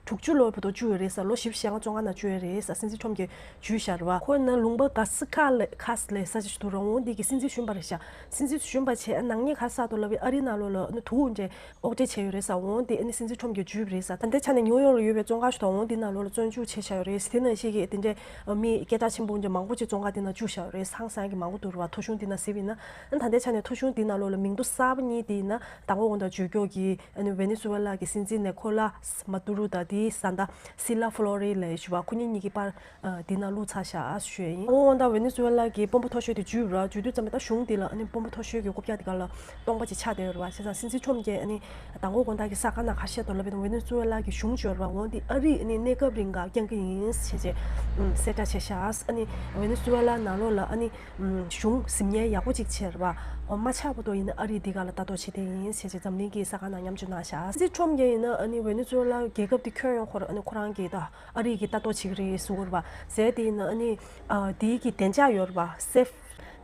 དྲུག་ཅུ་ལོ་བར་དུ་བཅུག་ཡོད་རེད་ཟེར། ལོ་བཞི་བཅུ་ཞེ་ལྔ་བཙོན་ཁང་ནང་བཅུག་ཡོད་རེད་ཟེར། སྲིད་འཛིན་ཁྲོམ་གྱིས་འཇུས་བཞག་རེད་པ། ཁོ་ཡིན་ན་ལུང་པ་ག་སི་ཁ་ལ་ཁ་སི་ལ་ས་ཆ་ཞིག་འདུག་ར། འོང་འདི་གི་སྲིད་འཛིན་གཞོན་པ་རེད་ཤག་སྲིད་འཛིན་གཞོན་པ་བྱས་ནག་ཉེས་ག་རེ་བསགས་འདུག་ལབ་པའི་ཨ་རིའི་ནང་ལོགས་ལ་ཨ་ནི་དུག་འདྲ་ཨོག་སྤྲད་བྱས་ཡོད་རེད་ཟེར། འོང་དེ་ཨ་ནི་སྲིད་འཛིན་ཁྲོམ་གྱིས་འཇུས་པ་རེད་ཟེར། ད་ལྟའི་ཆ་ནས་ཉིའུ་ཡོག་ལ་ཡོད་པའི་བཙོན་ཁང་ཞིག་དང་འོང་དེ་ནང་ལོགས་ལ་བཙོན་འཇུག་བྱས་བཞག་ཡོད་རེད། དེ་ནང་བཞིན་གྱི་དེ་འདྲའི་མི་སྐད་གྲགས་ཆེན་པོ་འདྲ་མང་པོ་ཅིག་བཙོན་ཁང་དེ་ནང་བཅུག་བཞག་ཡོད་རེད། ཧང་སང་གི་མང་པོ་འདུག་རེད་པ། ཐོ་གཞུང་དེ་ནང་གཟིགས་པ་ཡིན་ན། ཨ་ནི་ད་ལྟའི་ཆ་ནས་ཐོ་གཞུང་དེ་ནང་ལོགས་ལ་མིང་ཐོ་གསར་པ་གཉིས་དེ་ཡིན་ན་དང་པོ་དགོང་དག་འཇུས་སྐྱོར་གྱིས་ཨ་ནི་ཝེ་ནེ་ཛུ་ཝེ་ལ་གི་སྲིད་འཛིན་ནེ་ཁོ་ལ་སི་མ་ཏུ་རུ་དང་དེའི་བཟའ་ཟླ་སི་ལ་ཧྥ་ལོ་རི་ལབ་ཞུ་བ། ཁོ་གཉིས་གཉིས་ཀྱི་པར་ཨ་དེ་ནང་བླུགས་ཚར་ཤག་ཞུ་ཡ་ཡིན། ཨོ་ད་ཝེ་ནེ་ཛུ་ཝེ་ལ་གི་དཔོན་པོ་མཐོ་ཤོས་དེ་འཇུས་ར། འཇུས་དུས་ཙམ་པ་ད་གཞུང་དེ་ལ་ཨ་ནི་དཔོན་པོ་མཐོ་ཤོས་ཀྱི་རྐུབ་བཀྱག་དེ་ག་ལ་སྟོང་པ་ཅིག་ཆགས་བསྡད་ཡོད་རེད་པ། བྱས་ཙང་སྲིད་འཛིན་ཁྲོམ་གྱིས་ཨ་ནི་དང་པོ་དགོང་དག་གི་གསར་ཁང་ནང་ག་རེ་བཤད་འདུག་ལབ་པ་ཡིན་ན། ཝེ་ནེ་ཛུ་ཝེ་ལ་གི་གཞུང་འབྱོར་བ་འོང་དེ་ཨ་རིས་ཨ་ནི་གནས་སྐབས་རིང་ག་རྐྱང་གི་ཡིན་ཞེས་བྱས་ཨུམ་གསལ་བསྒྲགས་བྱས་ཤག་ཨ་ནི་ཝེ་ནེ་ཛུ་ཝེ་ལ་ནང་ལོགས་ལ་ཨ་ནི་ཨུམ་གཞུང་ཟིན་ཉེན་ཡག་པོ་ཅིག་བྱས་རེད་པ། འོ་མ་ཆགས་པ་དོ་ཡིན་ན་ཨ་རིས་འདི་ག་ལ་ལྟ་རྟོག་བྱེད་དེ་ཡིན་ཞེས་བྱས་འཛམ་གླིང་གི་གསར་ཁང་ནང་མཉམ་སྤྱོད་གནང་ཤག་སྲིད་འཛིན་ཁྲོམ་གྱིས་ཡིན་ན་ཨ་ནི་ཝེ་ནེ་ཛུ་ཝེ་ལ་རྒྱལ་ཁབ་དེ་ཁྱོན་ཡོངས་ཁོ་རང་ཨ་ནི་ཁོ་རང་གི་ད། ཨ་རི་གིས་ལྟ་རྟོག་བྱེད་ཀྱི་རེད་ཟེར་བ་རེད་པ། ཟེར་དེ་ཡིན་ན་ཨ་ནི་ཨ་དེའི་གི་བདེ་འཇགས་ཡོད་རེད་པ། སེབ་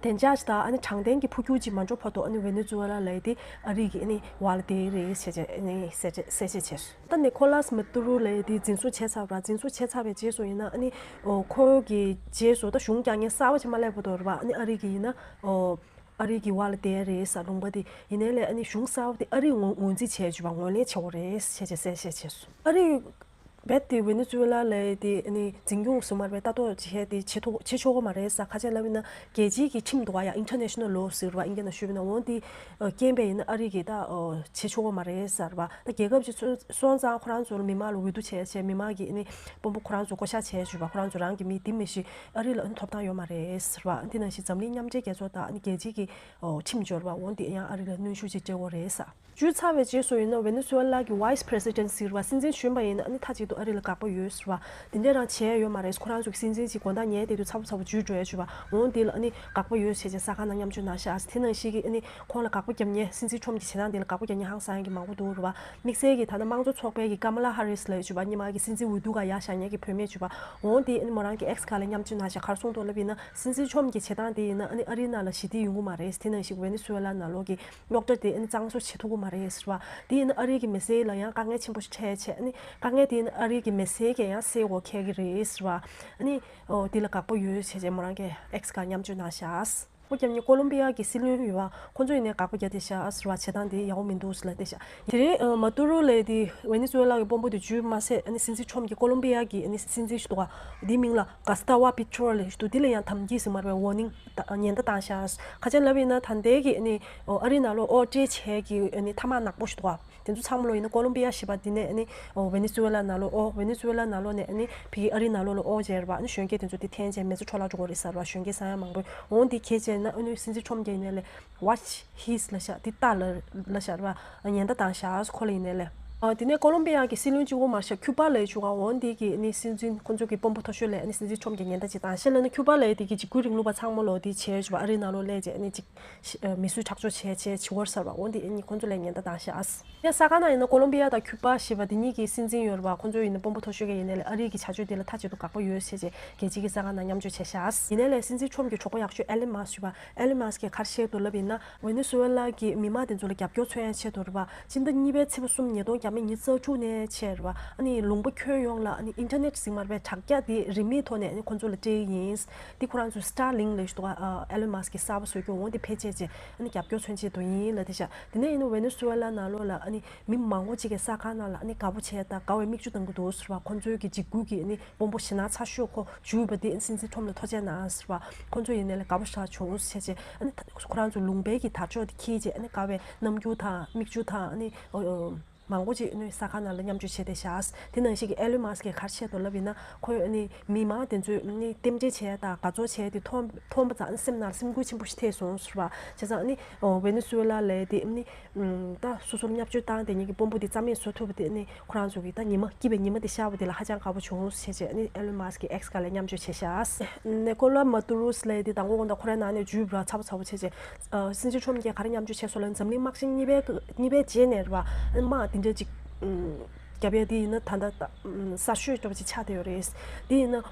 བདེ་འཇགས་ཅིག་དང་ཨ་ནི་དྲང་བདེན་གྱི་འཕོ་འགྱུར་ཅིག་མ་འགྲོ་བར་དུ་ཨ་ནི་ཝེ་ནེ་ཛུ་ཝེ་ལ་ལབ་ཡ་དེ་ཨ་རི་གི་ཨ་ནི་འོག་ལ་བསྡད་ཀྱི་རེད་ཟེར་བྱས་ཨ་ནི་གསལ་བཤད་གསལ་བཤད་བྱས་སོང་། ད་ནི་ཁོ་ལཱས་མ་ཏུ་རུ་ལབ་ཡ་དེ་འཛིན་བཟུང་བྱས་ཚར་བ་རེད་པ། འཛིན་བཟུང་བྱས་ཚར་བའི་རྗེས་སུ་ཡིན་ན་ཨ་ནི་ཨོ་ཁོ་གི་རྗེས་སུ་ད་གཞུང་རྒྱག་མཁན་གསར་པ་ཅིག་མ་སླེབས་བར་དུ་རེད་པ། ཨ་ནི་ཨ་རི་གི་ཡིན་ན་ཨོ་ཨ་རི་གི་འོག་ལ་བསྡད་ཡ་རེད་ཟེར། ལུང་པ་དེ་ཡིན་ནའི་ལས་ཨ་ནི་གཞུང་གསར་པ་དེ་ཨ་རིས་ངོས་ངོས་འཛིན་བྱས་བྱས་པ་ངོས་ལེན་བྱེད་དགོས་རེད་ཟེར་བྱས་གསལ་བཤད་བྱས་སོང་། ཨ་རིས་རྦད་དེ་ཝེ་ནེ་ཛུ་ཝེ་ལ་ལབ་ཡ་དེ་ཨ་ནི་འཛིན་སྐྱོང་བཟོ་མ་རེད་པས། ལྟ་རྟོག་བྱེད་ཡ་དེ་བྱེད་ཐུབ་བྱེད་ཆོག་གི་མ་རེད་ཟེར། ཁ་ཆེ་ལབ་ཡིན་ན་རྒྱལ་སྤྱིའི་གི་ཁྲིམས་འདུག་ག་ཡ། International Law ཟེར་བ་ཨིན་སྐད་ནང་ཞུས་པ་ཡིན་ན། འོ་དེ་རྐྱེན་པས་ཡིན་ན་ཨ་རི་གིས་ད་བྱེད་ཆོག་གི་མ་རེད་ཟེར་བ། ད་རྒྱལ་ཁབ་ཅིག་སོང་ཙང་ཁོ་རང་ཚོར་མི་མང་ལ་འོས་བསྡུ་བྱས་བྱས་མི་མང་གིས་ཨ་ནི་དཔོན་པོ་ཁོ་རང་ཚོ་བསྐོ་བཞག་བྱས་བྱས་པ་ཁོ་རང་ཚོ་རང་གི་མི་དེ་མི་ཤེས། ཨ་རི་ལ་ཨ་ནི་ཐོབ་ཐང་ཡོད་མ་རེད་ཟེར་བ། དེ་ནང་བཞིན་འཛམ་གླིང་མཉམ་འབྲེལ་རྒྱལ་ཚོགས་དང་ཨ་ནི་རྒྱལ་སྤྱིའི་གི་ཁྲིམས་འབྱོར་བ་འོ་དེ་ཡང་ཨ་རི་ལ་གནོན་ཤུགས་ཅིག་སྤྲད་དགོས་རེད་ཟེར། འཇུས་ཚར་བའི་རྗེས་སུ་ཡིན་ན་ཝེ་ནེ་ཛུ་ཝེ་ལ་གི་Vice President ཟེར་བ་སྲིད་འཛིན་གཞོན་པ་ཡིན་ན་ཨ་ནི་མཐའ་གཅིག་ཏུ་ཨ་རི་ལ་དགག་པ་ཡོད་ཟེར་བ། དེ་འདྲ་རང་བྱས་ཡོད་མ་རེད། ཁོ་རང་ཚོ་གི་སྲིད་འཛིན་ཅིག་དགོང་དག་ཉལ་བསྡད་དུས་ཚ་པོ་ཚ་པོ་འཇུས་འགྲོ་ཡ་བྱས་པ། འོ་འདི་ལ་ཨ་ནི་དགག་པ་ཡོད་བྱས་བྱས་གསར་ཁང་ནང་མཉམ་སྤྱོད་གནང་ཤག་དེ་ནང་བཞིན་གྱི་ཨ་ནི་ཁོང་ལ་དགག་པ་རྒྱབ་མཁན་སྲིད་འཛིན་ཁྲོམ་གྱི་བྱེད་སྟངས་འདི་ལ་དགག་པ་རྒྱབ་མཁན་ཧང་སང་མཁན་མང་པོ་འདུག་རེད་བ། དམིགས་བསལ་གྱི་ད་ལྟ་དམངས་གཙོ་ཚོགས་པའི་གི་ཀ་མ་ལ་ཧ་རིས་ལབ་ཡ་བྱས་པ་སྔོན་མ་གི་སྲིད་འཛིན་འོས་བསྡུ་ག་ཡར་བཞེངས་མཁན་གྱི་བུད་མེད་བྱས་པ། འོ་འདི་ཨ་ནི་མོ་རང་གི་X་ཁ་ལ་མཉམ་སྤྱོད་གནང་ཤག་ག་རེ་གསུངས་འདུག་ལབ་ཡིན་ན་སྲིད་འཛིན་ཁྲོམ་གྱི་བྱེད་སྟངས་འདི་ཡིན་ན་ཨ་ནི་ཨ་རིའི་ནང་ལ་ཞི་བདེ་ཡོང་གི་མ་རེད། དེ་ནང་བཞིན་ཝེ་ནེ་ཛུ་ཝེ་ལ་ནང་ལོགས་ཀྱི་རྙོག་དྲ་དེ་ཨ་ནི་གཙང་བཟོ་བྱེད་ཐུབ་ཀྱི་མ་རེད་ཟེར་བ། དེ་ཡིན་ན་ཨ་རི་གི་མི་སེར་ལ་ཡང་དཀའ་ངལ་ཆེན་པོ་ཞིག་འཕྲད་བྱས། ཨ་ནི་དཀའ་ངལ་དེ་ཡིན་ན་ཨ་རི་གི་མི་སེར་གྱིས་ཡང་སེལ་དགོས་འཁེལ་གྱི་རེད་ཟེར་བ། ཨ་ནི་ཨོ་དེ་ལ་དགག་པོ་ཡོད་བྱས་བྱས་མོ་རང་གི་X་ཁ་མཉམ་སྤྱོད་གནང་ཤག་དགག་པོ་རྒྱབ་མཁན་ཀོ་ལོམ་བི་ཡ་གི་སྲིད་བློན་ཡོད་བ། ཁོང་ཚོ་ཡིན་ནའི་དགག་པོ་རྒྱག་བསྡད་ཤག་ཟེར་བ། བྱེད་སྟངས་དེ་ཡག་པོ་མི་འདུག་ཟེར་ལབ་བསྡད་ཤག་དེ་རིང་མ་ཏུ་རུ་ལབ་དེ་ཝེ་ནེ་ཛུ་ཝེ་ལ་གི་དཔོན་པོ་དེ་འཇུས་མ་ཟད་ཨ་ནི་སྲིད་འཛིན་ཁྲོམ་གྱི་ཀོ་ལོམ་བི་ཡ་གི་ཨ་ནི་སྲིད་འཛིན་ཞིག་འདུག་ག་དེའི་མིང་ལ་ག་སི་ཏ་ཝ་པི་ཏྲོ་ལབ་ཞིག་འདུག་དེ་ལ་ཡང་དམ་གྱིས་ཟེར་མ་རེད་པས། ཝོར་ནིང་ད་ཉེན་བརྡ་བཏང་ཤག་ཁ་ཆེ་ལབ་ཡིན་ན་ད་ལྟའི་གི་ཨ་ནི་ཨོ་ཨ་རིའི་ནང་ལོགས་ཨོ་སྤྲད་བྱས་ཀྱི་ཨ་ནི་ཐ་མག་ནག་པོ་ཞིག་འདུག་ག་དེ་ཚོ་ཚང་མ་ལོ་ཡིན་ན་ཀོ་ལོམ་བི་ཡ་ཞེས་པ་འདི་ནས་ཨ་ནི་ཨོ་ཝེ་ནེ་ཛུ་ཝེ་ལ་ནང་ལོགས་ཨོ་ཝེ་ནེ་ཛུ་ཝེ་ལ་ནང་ལོགས་ནས་ཨ་ནི་ཕ་གི་ཨ་རིའི་ནང་ལོགས་ལ་ཨོ་བྱས་རེད་པ། ཨ་ནི་གཞོན་སྐྱེས་དེ་ཚོ་དེ་འཐེན་བྱས་མེ་མཚོ་འཕྲོ་བརླག་འགྲོ་གི་རེད་ཟེར་བ། གཞོན་སྐྱེས་ཟ་ཡ་མང་པོ་འོང་། དེ་གས་བྱས་ན་ཨ་ནི་སྲིད་འཛིན་ཁྲོམ་གྱི་ཡིན་ནའི་ལས་Watch His་ལབ་ཤག་དེ་ལྟ་ལ་ལབ་ཤག་རེད་པ། ཉེན་བརྡ་བཏང་ཤག་ཁོ་ལ་ཡིན་ནའི་ལས། ཨ་དེ་ནས་ཀོ་ལོམ་བི་ཡ་གི་སྲིད་བློན་གཅིག་པོ་མ་རེད་ཤག་ཁྱུ་པ་ལབ་བྱུང་ག་འོང་དེ་གི་ཨ་ནི་སྲིད་འཛིན་ཁོ་ཚོ་གི་དཔོན་པོ་མཐོ་ཤོས་ལ་ཨ་ནི་སྲིད་འཛིན་ཁྲོམ་གྱི་ཉེན་བརྡ་ཅིག་བཏང་ཤག་ལབ་ན། ཁྱུ་པ་ལབ་དེ་གི་འཇིགས་སྐུལ་རིང་ལུགས་པ་ཚང་མ་ལོ་དེ་བྱས་བྱས་པ་ཨ་རིའི་ནང་ལོགས་སླེབས་བྱས་ཨ་ནི་ཅིག་མི་གསོད་ཁྲག་སྦྱོར་བྱས་བྱས་བྱིས་པ་ཟེར་བ། འོ་འདི་ཨ་ནི་ཁོ་ཚོ་ལ་ཉེན་བརྡ་བཏང་ཤག་ཡང་གསར་ཁང་ནང་ཡིན་ན་ཀོ་ལོམ་བི་ཡ་དང་ཁྱུ་པ་ཞེས་པ་འདི་གཉིས་ཀྱི་སྲིད་འཛིན་ཡོད་རེད་པ། ཁོ་ཚོ་ཡིན་ན་དཔོན་པོ་མཐོ་ཤོས་ཀྱི་ཡིན་ནའི་ལས་ཨ་རི་གི་བྱ་སྤྱོད་འདི་ལ་མཐའ་གཅིག་ཏུ་དགག་པ་ཡོད་ཟེར་བྱས་རྒྱལ་སྤྱི་གི་གསར་ཁང་ནང་མཉམ་སྤྱོད་བྱས་ཤག་ཡིན་ནའི་ལས་སྲིད་འཛིན་ཁྲོམ་གྱི་གྲོགས་པོ་ཡག་ཤོས་ཨེ་ལན་མཱ་སི་ཞུ་བ་ཨེ་ལན་མཱ་སི་གིས་ག་རེ་བཤད་འདུག་ལབ་ཡིན་ན། ཝེ་ནེ་ཛུ་ཝེ་ལ་གི་མི་མང་དེ་ཚོ་ལ་རྒྱབ་སྐྱོར་འཚོལ་ཡག་ཆེད་དུ་རེད་པ། སྤྱི་ཟླ་གཉིས་པའི་ཚེས་པ་གསུམ་ཉིས་སྟོང་བརྒྱ་ མི་ཉི་ཤུ་རྩ་དྲུག་ནས་བྱས་རེད་བ། ཨ་ནི་ལུང་པ་ཁྱོན་ཡོངས་ལ་ཨ་ནི་ཨིན་ཊར་ནེཊ་ཟེར་མ་རེད་པས། དྲ་རྒྱ་དེ་རིན་མེད་ཐོག་ནས་ཨ་ནི་ཁོང་ཚོ་ལ་སྤྲད་ཀྱི་ཡིན། དེ་ཁོ་རང་ཚོའི་སི་ཊར་ལིང་ལབ་ཞིག་འདུག་ག་ཨེ་ལོན་མཱ་སི་ཀི་གིས་གསར་པ་བཟོས་རྒྱུ་འོ་དེ་ཕལ་ཆེར་ཨ་ནི་རྒྱབ་སྐྱོར་མཚོན་ཆེད་དུ་ཡིན་ལབ་དེ་བཞག་དེ་ནས་ཡིན་ན་ཝེ་ནེ་ཛུ་ཝེ་ལ་ནང་ལོགས་ལ་ཨ་ནི་མི་མང་པོ་ཅིག་གིས་ས་ཁང་ནང་ལ་ཨ་ནི་དགའ་པོ་བྱས་དང་དགའ་བའི་མིག་ཆུ་བཏང་གི་འདུག་ཟེར་བ། ཁོང་ཚོའི་གི་འཇིགས་སྐུལ་གྱི་ཨ་ནི་དཔོན་པོ་ཞེད་སྣང་ཚ་ཤོས་ཁོ་བྱུས་པ་དེ་སྲིད་འཛིན་ཁྲོམ་ལ་ཐུགས་རྗེ་གནང་ཟེར་བ། ཁོང་ཚོ་ཡིན་ནའི་ལ་དགའ་པོ་ཞེ་དྲག་བྱུང་ཟེར་བྱས་ཨ་ནི་ཁོ་རང་ཚོ་ལུང་པའི་གི་དར་ལྕོག་དེ་འཁྱེར་བྱས་ཨ་ནི་དགའ་བའི་རྣམ་འགྱུར་དང་མིག་ཆུ་དང་ཨ་ནི་མང་པོ་ཅིག་ཨ་ནི་ས་ཁང་ནང་ལ་མཉམ་སྤྱོད་བྱས་ཏེ་བཞག་དེ་ནང་བཞིན་གི་ཨེ་ལོན་མཱ་སི་ཀིས་ག་རེ་བཤད་འདུག་ལབ་ཡིན་ན། ཁོས་ཨ་ནི་མི་མང་དེ་ཚོས་ཨ་ནི་རྟེན་འབྲེལ་བྱས་དང་དགའ་ཚོར་བྱས་དེ་མཐོང་མཐོང་པ་ཙམ་ཨ་ནི་སེམས་ནང་ལ་སེམས་འགུལ་ཆེན་པོ་ཞིག་ཐེབས་སོང་ཟེར་བ། བྱས་ཙང་ཨ་ནི་ཝེ་ནེ་ཛུ་ཝེ་ལ་ལའི་དེ་ཨ་ནི། ད་སོ་སོར་བརྙས་བཅོས་བཏང་དེ་ཉིད་ཀྱི་དཔོན་པོ་དེ་རྩ་མེད་བཟོ་ཐུབ་པ་དེ་ནི་ཁོ་རང་ཚོ་གི་ད་ཉི་མ་སྐྱིད་པའི་ཉི་མ་དེ་ཤར་བ་དེ་ལ་ཧ་ཅང་དགའ་པོ་བྱུང་ཟེར་བྱས་ནི་ཨེ་ལོན་མཱ་སི་ཀི་གི་ཨེགས་ཁ་ལ་མཉམ་སྤྱོད་བྱས་ཤག་ནེ་ཀོ་ལ་མ་ཏུ་རུ་སི་ལབ་དེ་དང་པོ་དགོང་དག་ཁོ་རའི་ནང་ནས་འཇུས་པ་ཚ་པོ་ཚ་པོ་བྱས་བྱས། སྲིད་འཛིན་ཁྲོམ་གྱིས་ག་རེ་མཉམ་སྤྱོད་བྱས་སོང་ལབ་ན། འཛམ་གླིང་དམག་ཆེན་གཉིས་པའི་གཉིས་པའི་རྗེས་ནས་རེད་བ། དམག་དེ་འདྲ་ཅིག་རྒྱབ་ཡ་དེ་ཡིན་ན་ད་ལྟ་གསར་ཤོས་འདྲ་པོ་ཅིག་ཆགས་བསྡད་ཡོད་རེད། དེ་ཡིན་ན།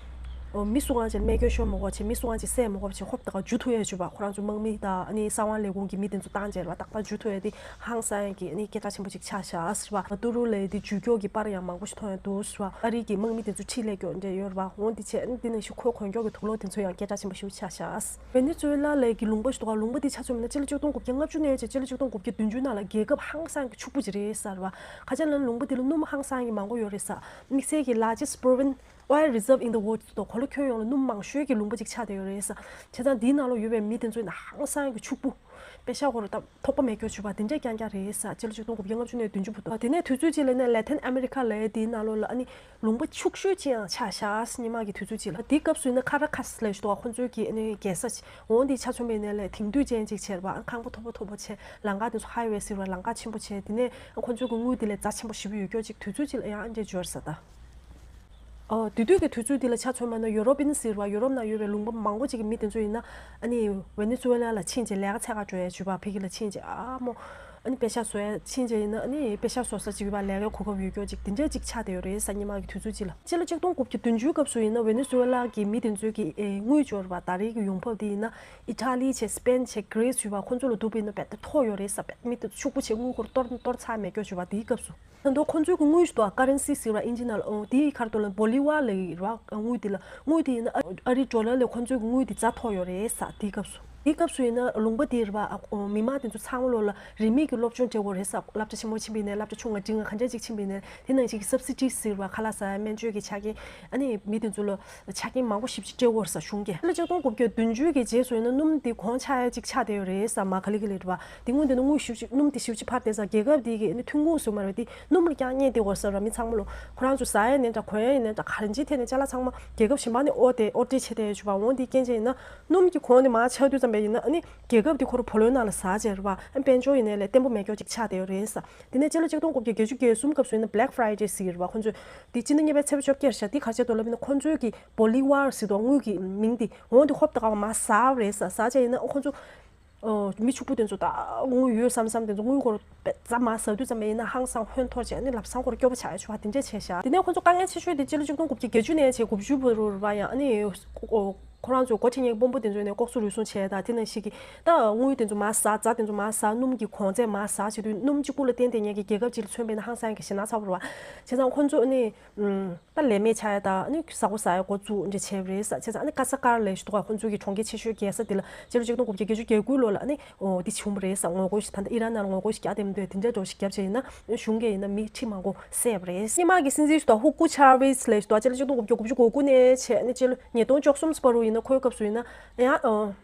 ཨོ། མི་སུ་གང་ཅིག་རྨས་སྐྱོན་ཤོར་མ་དགོས་པ་བྱས། མི་སུ་གང་ཅིག་བསད་མ་དགོས་པ་བྱས། ཧོབ་ཏེ་ག་འཇུ་ཐུབ་ཡས་བྱུས་པ། ཁོ་རང་ཚོ་དམག་མི་དང་ཨ་ནི་གསང་བ་ལས་ཁུངས་ཀྱི་མི་དེ་ཚོ་བཏང་བྱས་རེད་བ། ཏག་ཏག་འཇུ་ཐུབ་ཡས་དེ་ཧང་སང་ཡས་ཀྱི་ཨ་ནི་སྐད་གྲགས་ཆེན་པོ་ཅིག་ཆགས་ཤག་ཟེར་བ། མ་ཏུ་རུ་ལའི་དེ་འཇུས་སྐྱོར་གྱི་པར་ཡང་མང་པོ་ཞིག་མཐོང་ཡས་འདུག་ཟེར་བ། ཨ་རི་གི་དམག་མི་དེ་ཚོ་ཕྱིར་སླེབས་སྐྱོར་འདྲ་ཡོད་རེད་བ། འོ་དེ་བྱས་ཨ་ནི་དེ་ནང་བཞིན་ཁོའི་འོས་སྐྱོར་གྱི་དུག་ལོག་དེ་ཚོ་ཡང་སྐད་གྲགས་ཆེན་པོ་ཞིག་ཆགས་ཤག་ཝེ་ནེ་ཛུ་ཝེ་ལ་ལའི་གི་ལུང་པ་ཞིག་འདུག་ག་ལུང་པ་དེ་ཆ་མཚོན་པ་ན་སྤྱི་ལོ་ཆིག་སྟོང་དགུ་བརྒྱ་ལྔ་བཅུ་ནས་བྱས་སྤྱི་ལོ་ཆིག་སྟོང་དགུ་བརྒྱ་བདུན་ཅུ་ནང་ལ་རྒྱལ་ཁབ་ཧང་སང་གི་ཕྱུག་པོ་ཅིག་རེད་ཟེར་བ། ཁ་ཆེ་ལ་ལུང་པ་དེ་ལ་སྣུམ་ཧང་སང་གི་མང་པོ་ཡོད་རེད་ས། དམིགས་བསལ་གྱི་largest proven oil reserve in the world ཟེར་དུས་གོ་ལ་ཁྱོན་ཡོངས་ལ་སྣུམ་མང་ཤོས་ཀྱི་ལུང་པ་ཅིག་ཆགས་བསྡད་ཡོད་རེད་ས། བྱས་ཙང་འདིའི་ནང་ལ་ཡོད་པའི་མི་དེ་ཚོ་ཡིན་ན་ཧང་སང་གི་ཕྱུག་པོ། པེ་ཤ་ཁོ་ར་ད་ཐོགས་པ་མེད་སྐྱོ་བྱུས་པ་དེ་འདྲ་རྐྱང་རྐྱང་རེད་ས། སྤྱི་ལོ་ཆིག་སྟོང་དགུ་བརྒྱ་ལྔ་བཅུ་ནས་བདུན་ཅུ་བར་དུ། དེ་ནས་དུས་ཚོད་ཅིག་ལ་ནས་Latin America ལབ་ཡས་དེའི་ནང་ལོགས་ལ་ཨ་ནི་ལུང་པ་ཕྱུག་ཤོས་ཅིག་ཡང་ཆགས་ཤག་སྔོན་མ་གི་དུས་ཚོད་ཅིག་ལ། དེའི་སྐབས་སུ་ཡིན་ན་ཁ་ར་ཁ་སི་ལབ་ཞིག་འདུག་ག་ཁོང་ཚོའི་གི་ཨ་ནི་རྒྱལ་ས་ཅིག་འོ་འདི་ཆ་མཚོན་པ་ཡིན་ནའི་ལས་དེང་དུས་ཅན་ཅིག་བྱས་རེད་བ། ཨ་ཁང་པ་མཐོ་པོ་མཐོ་པོ་བྱས། ལམ་ཁ་དེ་ཚོ་highway ཟེར་བ། ལམ་ཁ་ཆེན་པོ་བྱས། དེ་ནས་ཁོང་ཚོའི་གི་དངུལ་དེ་ལས་རྩ་ཆེན་པོ་ཞེ་པོ་ཡོད་སྐྱོ་ཅིག་དུས་ཚོད་ཅིག་ལ་ཡང་ཨ་འདྲས་འབྱོར་ས་ད། ཨོ། དེ་དུས་ཀྱི་དུས་ཚོད་འདི་ལ་ཆ་མཚོན་པ་ན་ཡུ་རོབ་པན་ཟེར་བ། ཡུ་རོབ་ནང་ཡོད་པའི་ལུང་པ་མང་པོ་ཅིག་གི་མི་དེ་ཚོ་ཡིན་ན་ཨ་ནི་ཝེ་ནེ་ཛུ་ཝེ་ལ་ལ་ཕྱིན་བྱས་ལས་ཀ་འཚོལ་ག་འགྲོ་ཡས་བྱུས་པ། ཕ་གི་ལ་ཕྱིན་བྱས་ཨ་མོ། ཨ་ནི་པེ་ཤ་བཟོ་ཡས་ཕྱིན་བྱས་ཡིན་ན་ཨ་ནི་པེ་ཤ་བཟོ་ས་ཅིག་ཡོད་པ། ལས་ཀའི་གོ་སྐབས་ཡོད་སྐྱོ་ཅིག་དེ་འདྲས་ཅིག་ཆགས་བསྡད་ཡོད་རེད་ས། སྔོན་མ་གི་དུས་ཚོད་ཅིག་ལ། སྤྱི་ལོ་ཆིག་སྟོང་དགུ་བརྒྱ་བདུན་ཅུའི་སྐབས་སུ་ཡིན་ན་ཝེ་ནེ་ཛུ་ཝེ་ལ་གི་མི་དེ་ཚོའི་གི་ཨེ་དངུལ་འབྱོར་བ་ད་རེས་ཀྱི་ཡོང་འབབ་དེ་ཡིན་ན་ཨི་ཊ་ལི་བྱས་སི་པེན་བྱས་གྷི་རི་སི་བྱས་པ་ཁོང་ཚོ་ལ་བསྡུར་བ་ཡིན་ན་རྦད་དེ་མཐོ་ཡོད་རེད་ས། རྦད་དེ་མི་དེ་ཚོ་ཕྱུག་པོ་བྱས་དངུལ་སྒོར་གཏོར་གཏོར་ཚར་མེད་སྐྱོ་བྱུས་པ་དེའི་སྐབས་སུ། ད་དུང་ཁོང་ཚོའི་གི་དངུལ་ཞིག་འདུག་ག་ཀ་རན་སི་ཟེར་བ་ཨིན་ཇི་ནང་ལ། ཨོ། དེའི་ཁར་དུ་ལ་བོ་ལི་ཝར་ལབ་ཡོད་རེད་བ། དངུལ་དེ་ལ། དངུལ་དེ་ཡིན་ན་ཨ་ཨ་རིའི་ཌོ་ལར་ལས་ཁོང་ཚོའི་གི་དངུལ་དེ་རྩ་མཐོ་ཡོད་རེད་ས་དེའི་སྐབས་སུ། དེའི་སྐབས་སུ་ཡིན་ན་ལུང་པ་དེ་རེད་བ། ཨ། ཨོ། མི་མང་དེ་ཚོ་ཚང་མ་ལོ་ལ་རིན་མེད་ཀྱི་སློབ་སྦྱོང་སྤྲད་དགོས་རེད་ས། སློབ་གྲྭ་ཆེན་མོ་ཕྱིན་པ་ཡིན་ནའི་སློབ་གྲྭ་ཆུང་ང་འབྲིང་ང་ག་འདྲ་ཅིག་ཕྱིན་པ་ཡིན་ནའི་དེ་ནང་བཞིན་གི་སབ་སི་ཌི་ཟེར་བ། ཁ་ལག་ཟ་ཡ་སྨན་བཅོས་ཀྱི་ཆ་རྐྱེན། ཨ་ནི་མི་དེ་ཚོ་ལ་ཆ་རྐྱེན་མང་པོ་ཞེ་པོ་ཅིག་སྤྲད་དགོས་རེད་ས་གཞུང་གིས། ལོ་ཆིག་སྟོང་དགུ་བརྒྱ་བདུན་ཅུ་གི་རྗེས་སུ་ཡིན་ན་སྣུམ་དེ་གོང་ཆག་ཡ་ཅིག་ཆགས་བསྡད་ཡོད་རེད་ས། མ་ག་ལེ་ག་ལེ་རེད་བ། དེ་སྔོན་དེ་ནི་དངུལ་ཞེ་པོ་ཅིག་སྣུམ་དེ་ཞེ་པོ་ཅིག་འཕར་བསྡད་ས། རྒྱལ་ཁབ་དེ་གི་ཨ་ནི་ཐོན་ཁུངས་ཟེར་མ་རེད་དེ། སྣུམ་ལ་རྐྱང་བསྙད་བསྡད་དགོས་རེད་ས་ར། མི་ཚང་མ་ལོ་ཁོ་རང་ཚོ་ཟ་ཡ་ཡིན་ནའི་འདྲ། གོན་ཡ་ཡིན་ནའི་འདྲ། གང་ཅིའི་ཐད་ནས་ཅ་ལག་ཚང་མ་རྒྱལ་ཁབ་གཞན་པ་ནས་ཨོ་དེ་ཨོ་ཌར་བྱས་བསྡད་ཡོད་བྱས་པ། འོ་དེའི་རྐྱེན་བྱས་ཡིན་ན་སྣུམ་གྱི་གོང་དེ་མར་ཆག་དུས་ཙམ་པ་ཡིན་ན་ཨ་ནི་རྒྱལ་ཁབ་དེ་ཁོ་རང་བུ་ལོན་ནང་ལ་ཟ་བྱས་རེད་བ། ཨ་དཔལ་འབྱོར་ཡིན་ནའི་ལས་བརྟན་པོ་མེད་སྐྱོ་ཅིག་ཆགས་བསྡད་ཡོད་རེད་ས། དེ་ནས་སྤྱི་ལོ་ཆིག་སྟོང་དགུ་བརྒྱ་བརྒྱད་ཅུ་གྱ་གསུམ་སྐབས་སུ་ཡིན་ན་Black Friday ཟེར་གྱི་རེད་བ། ཁོ་ཚོས་དེ་སྤྱི་ཟླ་གཉིས་པའི་ཚེས་པ་བཅོ་བརྒྱད་རེད་ཤག་དེ་ག་རེ་བྱས་འདུག་ལབ་ཡིན་ན་ཁོ་ཚོའི་གི་བོ་ལི་ཝར་ཟེར་དུས་དངུལ་གྱི་མིང་དེ་འོ་དེ་ཧོབ་ཏེ་ག་བ་མར་ཟ་བ་རེད་ས། ཟ་བྱས་ཡིན་ན་ཨོ་ཁོ་ཚོ། ཨོ། མི་ཕྱུག་པོ་དེ་ཚོ་ད་དངུལ་ཡོད་བསམ་བསམ་དེ་ཚོ་དངུལ་སྒོར་རྩ་མར་ཟ་དུས་ཙམ་པ་ཡིན་ན་ཧང་སང་ཧོན་ཐོར་བྱས་ནས་ལམ་སང་སྐྱོ་པོ་ཆགས་ཡ་བྱུང་བ་དེ་འདྲས་བྱས་ཤག་དེ་ནས་ཁོ་ཚོ་དཀའ་ངལ་ཆེ་ཤོས་དེ་སྤྱི་ལོ་ཆིག་སྟོང་དགུ་བརྒྱ་བརྒྱད་ཅུ་ནས་བྱས་དགུ་བཅུ་བར་དུ་རེད་བ། ཡང་ཨ་ནི། ཁོ་རང་ཚོའི་འགོ་ཁྲིད་མཁན་དཔོན་པོ་དེ་ཚོ་ནས་ལྐོག་ཟ་རུལ་སུངས་བྱས་དང་དེ་ནང་བཞིན་གྱི་ད་དངུལ་དེ་ཚོ་མར་ཟ། རྫ་དེ་ཚོ་མར་ཟ། སྣུམ་གྱི་གོང་ཚད་མར་ཟ་བྱེད་དུས་སྣུམ་གཅིག་པུ་ལ་བརྟེན་བསྡད་མཁན་གྱི་རྒྱལ་ཁབ་ཅིག་ལ་མཚོན་པ་ཡིན་ན་ཧང་སང་གི་ཞེད་སྣང་ཚ་པོ་རེད་བ། བྱས་ཙང་ཁོ་ཚོ་ནི། ད་ལས་མེད་ཆགས་ཡ་དང་ནི་ཟ་གོ་ཟ་ཡ་འགོ་བཙུགས་འདྲ་བྱས་པ་རེད་ས། བྱས་ཙང་ཨ་ནི་ཀ་ས་ཀར་ལབ་ཞིག་འདུག་ག་ཁོ་ཚོའི་གི་གྲོང་ཁྱེར་ཆེ་ཤོས་རྒྱལ་ས་དེ་ལ་སྤྱི་ལོ་ཆིག་སྟོང་དགུ་བརྒྱ་བརྒྱད་ཅུ་གྱ་དགུ་ལོ་ལ་ཨ་ནི་འོ་དེ་བྱུང་བ་རེད་ས། ངོ་རྒོལ་ཞིག་ད་ལྟ་ཨི་རན་ནང་ལ་ངོ་རྒོལ་ཞིག་རྒྱག་བསྡད་མི་འདུག་དེ་འདྲ་འདྲ་ཞིག་བརྒྱབ་བྱས་ཡིན་ན་གཞུང་གིས་ཡིན་ན་མི་ཁྲི་མང་པོ་བསད་པ་རེད། སྔོན་མ་གི་སྲིད་འཛིན་ཞིག་འདུག་ག་ཧུ་གོ་ཆ་ཝེ་སི་ལབ་ཞིག་འདུག་ག་སྤྱི་ལོ་ཆིག་སྟོང་དགུ་བརྒྱ་དགུ་བཅུ་གོ་དགུ་ནས་བྱས་ཨ་ནི་སྤྱི་ལོ་ཉིས་སྟོང་བཅུ་གསུམ་བར་དུ་ཡིན་ན་ཁོའི་སྐབས་སུ་ཡིན་ན་ཡང་།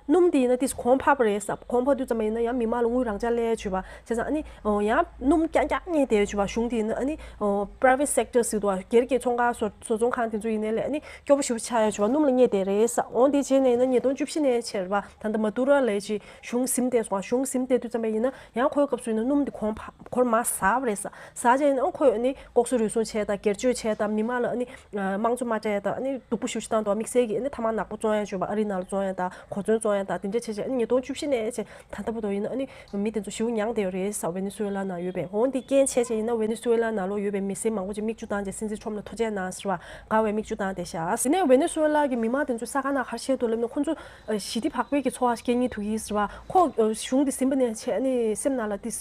སྣུམ་དེ་ཡིན་ན་ཏིས་གོང་འཕར་བ་རེད་ས། གོང་འཕར་དུས་ཙམ་པ་ཡིན་ན་ཡང་མི་མང་ལ་དངུལ་རང་འཇགས་སླེབས་བྱུང་བ། བྱས་ཙང་ཨ་ནི་ཡང་སྣུམ་རྐྱང་རྐྱང་རྙེད་བསྡད་བྱུང་བ། གཞུང་དེ་ཡིན་ན་ཨ་ནི་private sector ཟེར་འདུག་ག་སྒེར་གྱི་ཚོང་ཁང་བཟོ་བཟོ་ཚོང་ཁང་དེ་ཚོ་ཡིན་ནའི་ལས་ཨ་ནི་སྐྱོ་པོ་ཞེ་པོ་ཆགས་ཡ་བྱུང་བ། སྣུམ་ལ་རྙེད་བསྡད་རེད་ས། འོ་དེ་བྱས་ནས་ཡིན་ན་ཉིས་སྟོང་བཅུ་བཞི་ནས་བྱས་རེད་བ། ད་ལྟ་མ་དུ་ར་ལབ་ཅིག་གཞུང་ཟིན་བསྡད་སོང་བ། གཞུང་ཟིན་བསྡད་དུས་ཙམ་པ་ཡིན་ན་ཡང་ཁོའི་སྐབས་སུ་ཡིན་ན་སྣུམ་དེ་གོང་འཕར་ཁོར་མར་ཟ་བ་རེད་ས། ཟ་བྱས་ནས་ཨ་ཁོས་ཨ་ནི་ལྐོག་ཟ་རུལ་སུངས་བྱས་དང་སྒེར་གཅོད་བྱས་དང་མི་མང་ལ་ཨ་ནི་དམངས་གཙོ་མ་སྤྲད་དང་ཨ་ནི་སྡུག་པོ་ཞེ་པོ་ཞིག་བཏང་འདུག་དམིགས་བསལ་གྱི་ཨ་ནི་ཐ་མག་ནག་པོ་བཙོང་ཡ་བྱུང་བ། ཨ་རི་ནང་ལ་བཙོང་ཡ་དང་གོ་མཚོན་བཙོང་ཡ་ ད་དེ་འདྲ་བྱས་བྱས་ཨ་ནི་ཉིས་སྟོང་བཅུ་བཞི་ནས་བྱས་ད་ལྟ་བར་དུ་ཡིན་ན་ཨ་ནི་མི་དེ་ཚོ་ཞེ་པོ་མྱངས་བསྡད་ཡོད་རེད་ཟེར། ཝེ་ནེ་སུ་ཝེ་ལ་ནང་ཡོད་པའི། འོ་འདི་རྐྱེན་བྱས་བྱས་ཡིན་ན་ཝེ་ནེ་སུ་ཝེ་ལ་ནང་ལོགས་ཡོད་པའི་མི་སེར་མང་པོ་ཅིག་མིག་ཆུ་བཏང་བྱས་སྲིད་འཛིན་ཁྲོམ་ལ་ཐུགས་རྗེ་གནང་ཟེར་བ་དགའ་བའི་མིག་ཆུ་བཏང་བསྡད་ཤག་དེ་ནས་ཝེ་ནེ་སུ་ཝེ་ལ་གི་མི་མང་དེ་ཚོ་ས་ག་ནང་ག་རེ་བཤད་འདུག་ལབ་ན། ཁོང་ཚོ་ཞི་བདེ་བག་ཕེབས་ཀྱི་འཚོ་བ་སྐྱེལ་སྙིང་འདོད་ཀྱི་ཟེར་བ། ཁོ་གཞུང་འདི་ཟིན་པ་ནས་བྱས་ཨ་ནི་སེམས་ནང་ལ་འདི་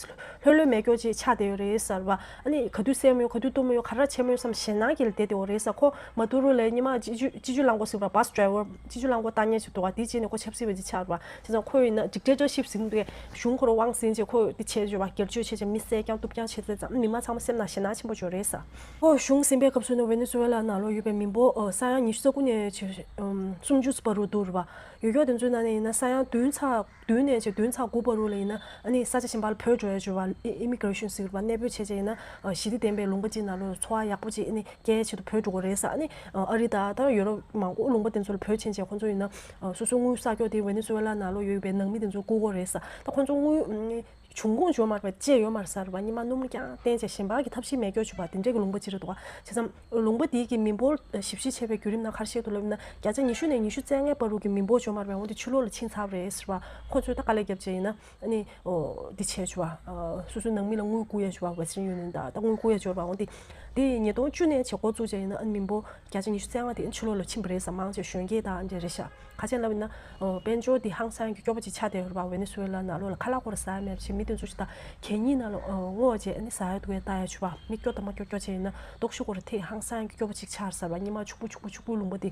ལྷོད་ལྷོད་མེད་སྐྱོ་ཅིག་ཆགས་བསྡད་ཡོད་རེད་ཟེར་བ། ཨ་ནི་ག་དུས་བསད་མོ་ཡོད་ག་དུས་གཏུབ་མོ་ཡོད་ག་རེ་བྱས་མོ་ཡོད་བསམ་ཞེད་སྣང་སྐྱེས་ལ་བསྡད་བསྡད་ཡོད་རེད་ཟེར། ཁོ་མ་ཏུ་རུ་ལ་སྔོན་མ་སྤྱི་སྤྱོད་སྤྱི་སྤྱོད་རླངས་འཁོར་ཟེར་བ། བྷ་སི་ཌ་རའི་ཝར་སྤྱི་སྤྱོད་རླངས་འཁོར་བཏང་མཁན་ཞིག་འདུག་བ། དེའི་རྗེས་ནས་ཁོ་ཆབ་སྲིད་པ་ཅིག་ཆགས་པ། བྱས་ཙང་ཁོ་ཡིན་ན་ཌིག་ཊེ་ཊར་ཤིབ་ཟེར་གྱི་འདུག་གས། གཞུང་ཁོ་རང་དབང་ཟིན་བྱས་ཁོ་འདི་བྱས་བྱས་པ། སྒེར་གཅོད་བྱས་བྱས་མི་བསད་རྐྱང་གཏུབ་རྐྱང་བྱས་བྱས་ཙང་མི་མང་ཚང་མ་སེམས་ནང་ཞེད་སྣང་ཆེན་པོ་བྱུང་རེད་ཟེར། ཁོ་གཞུང་ཟིན་པའི་སྐབས་སུ་ནི་ཝེ་ནེ་སུ་ཝེ་ལ་ནང་ལོགས་ཡོད་པའི་མི་འབོར་ཨ་ས་ཡ་ཉི་ཤུ་རྩ་དགུ་ནས་བྱས་ཨམ་སུམ་ཅུ་བར་དུ་འདུག་རེད་པ། ཡོད་ཀྱོག་དེ་ཚོའི་ནང་ནས་ཡིན་ན་ས་ཡ་བདུན་ཚེག་བདུན་ནས་བྱས་བདུན་ཚེག་དགུ་བར་དུ་ལ་ཡིན་ན་ཨ་ནི་ས་ཆ་གཞན་པ་ལ་བྲོས་འགྲོ་ཡ་བྱས་པ། ཨི་མི་གྷི་རེ་ཤན་ཟེར་བ། གནས་སྤོས་བྱས་བྱས་ཡིན་ན་ཨ་ཞི་བདེ་ལྡན་པའི་ལུང་པ་ཅིག་ནང་ལོགས་འཚོ་བ་ཡག་པོ་ཅིག་ཨ་ནི་སྐྱེལ་ཆེད་དུ་བྲོས་འགྲོ་གི་རེད་ཟེར། ཨ་ནི་ཨ་རི་དང་ད་ཡོ་རོབ་མང་པོ་ལུང་པ་དེ་ཚོ་ལ་བྲོས་ཕྱིན་བྱས་ཁོང་ཚོ་ཡིན་ན་ཨ་སོ་སོའི་དངུལ་བསགས་ཀྱོག་དེ་ཝེ་ནེ་སུ་ཝེ་ལ་ནང་ལོགས་ཡོད་པའི་ནང་མི་དེ་ཚོ་བསྐུར་གྱི་རེད་ཟེར། ད་ཁོང་ཚོ་དངུལ་འབྱུང་ཁུངས་ཡོད་མ་རེད་པ། ཅི་ཡོད་མ་རེད་ཟེར་བ། སྔོན་མ་སྣུམ་རྐྱང་བསྟེན་བྱས་གཞན་པ་གི་ཐབས་ཤེས་མེད་ཀྱོག་བྱས་པ་དེ་འདྲས་ཀྱི་ལུང་པ་ཅིག་རེད་འདུག་བ། བྱས་ཙང་ལུང་པ་དེའི་གི་མི་འབོར་ཞིབ་བཤེར་བྱས་པའི་བརྒྱུད་རིམ་ནང་ག་རེ་བཤད་འདུག་ལབ་ན། བརྒྱ་ཆ་ཉི་ཤུ་ནས་ཉི་ཤུ་རྩ་ལྔའི་བར་དུ་གི་མི་འབོར་ཡོད་མ་རེད་པ། འོ་དེ་ཕྱི་ལོགས་ལ་ཕྱིན་ཚར་བ་རེད་ཟེར་བ། ཁོང་ཚོས་ད་དཀའ་ལས་བརྒྱབ་བྱས་ཡིན་ན་ཨ་ནི་འོ་འདི་བྱས་བྱས་པ། སོ་སོའི་ནང་མི་ལ་དངུལ་བསྐུར་ཡ་བྱས་པ། ཝེ་སི་ཊརན་ཡུ་ནི་ཡན་དང་ད་དངུལ་བསྐུར་ཡ་བྱས་པ། འོ་འདི་དེ་ཉིས་སྟོང་བཅུ་ནས་བྱས་འགོ་བཙུགས་བྱས་ཡིན་ན་ཨ་ནི་མི་འབོར་བརྒྱ་ཆ་ཉི་ཤུ་རྩ་ལྔ་དེ་ཕྱི་ལོགས་ལ་ཕྱིན་པ་རེད་ཟེར། མང་ཆེ་གཞོན་སྐྱེས་དང་འདྲ་རེད་ཤག་ག་ཅི་ལབ་ན་དཔལ་འབྱོར་འདི་ཧང་སང་གི་སྐྱོ་པོ་ཅིག་ཆགས་བསྡད་ཡོད་རེད་པ། ཝེ་ནེ་སུ་ཝེ་ལ་ནང་ལོགས་ལ་ཁ་ལག་ཁོ་རང་ཟ་ཡ་མེད་པ་བྱས། མི་དེ་ཚོ་ཞིག་ད་གད་སྙིགས་ནང་ལ་ཨ་བརྔོས་བྱས་ཨ་ནི་ཟ་ཡ་འདུག་གས། ལྟ་ཡ་བྱས་པ། མི་སྐྱོ་དང་མ་སྐྱོ་སྐྱོ་བྱས་ཡིན་ན་སྟོབས་ཤུགས་ཁོ་རང་ཐེག་ཧང་སང་གི་སྐྱོ་པོ་ཅིག་ཆགས་ཟེར་བ། སྔོན་མ་ཕྱུག་པོ་ཕྱུག་པོ་ཕྱུག་པོའི་ལུང་པ་དེ།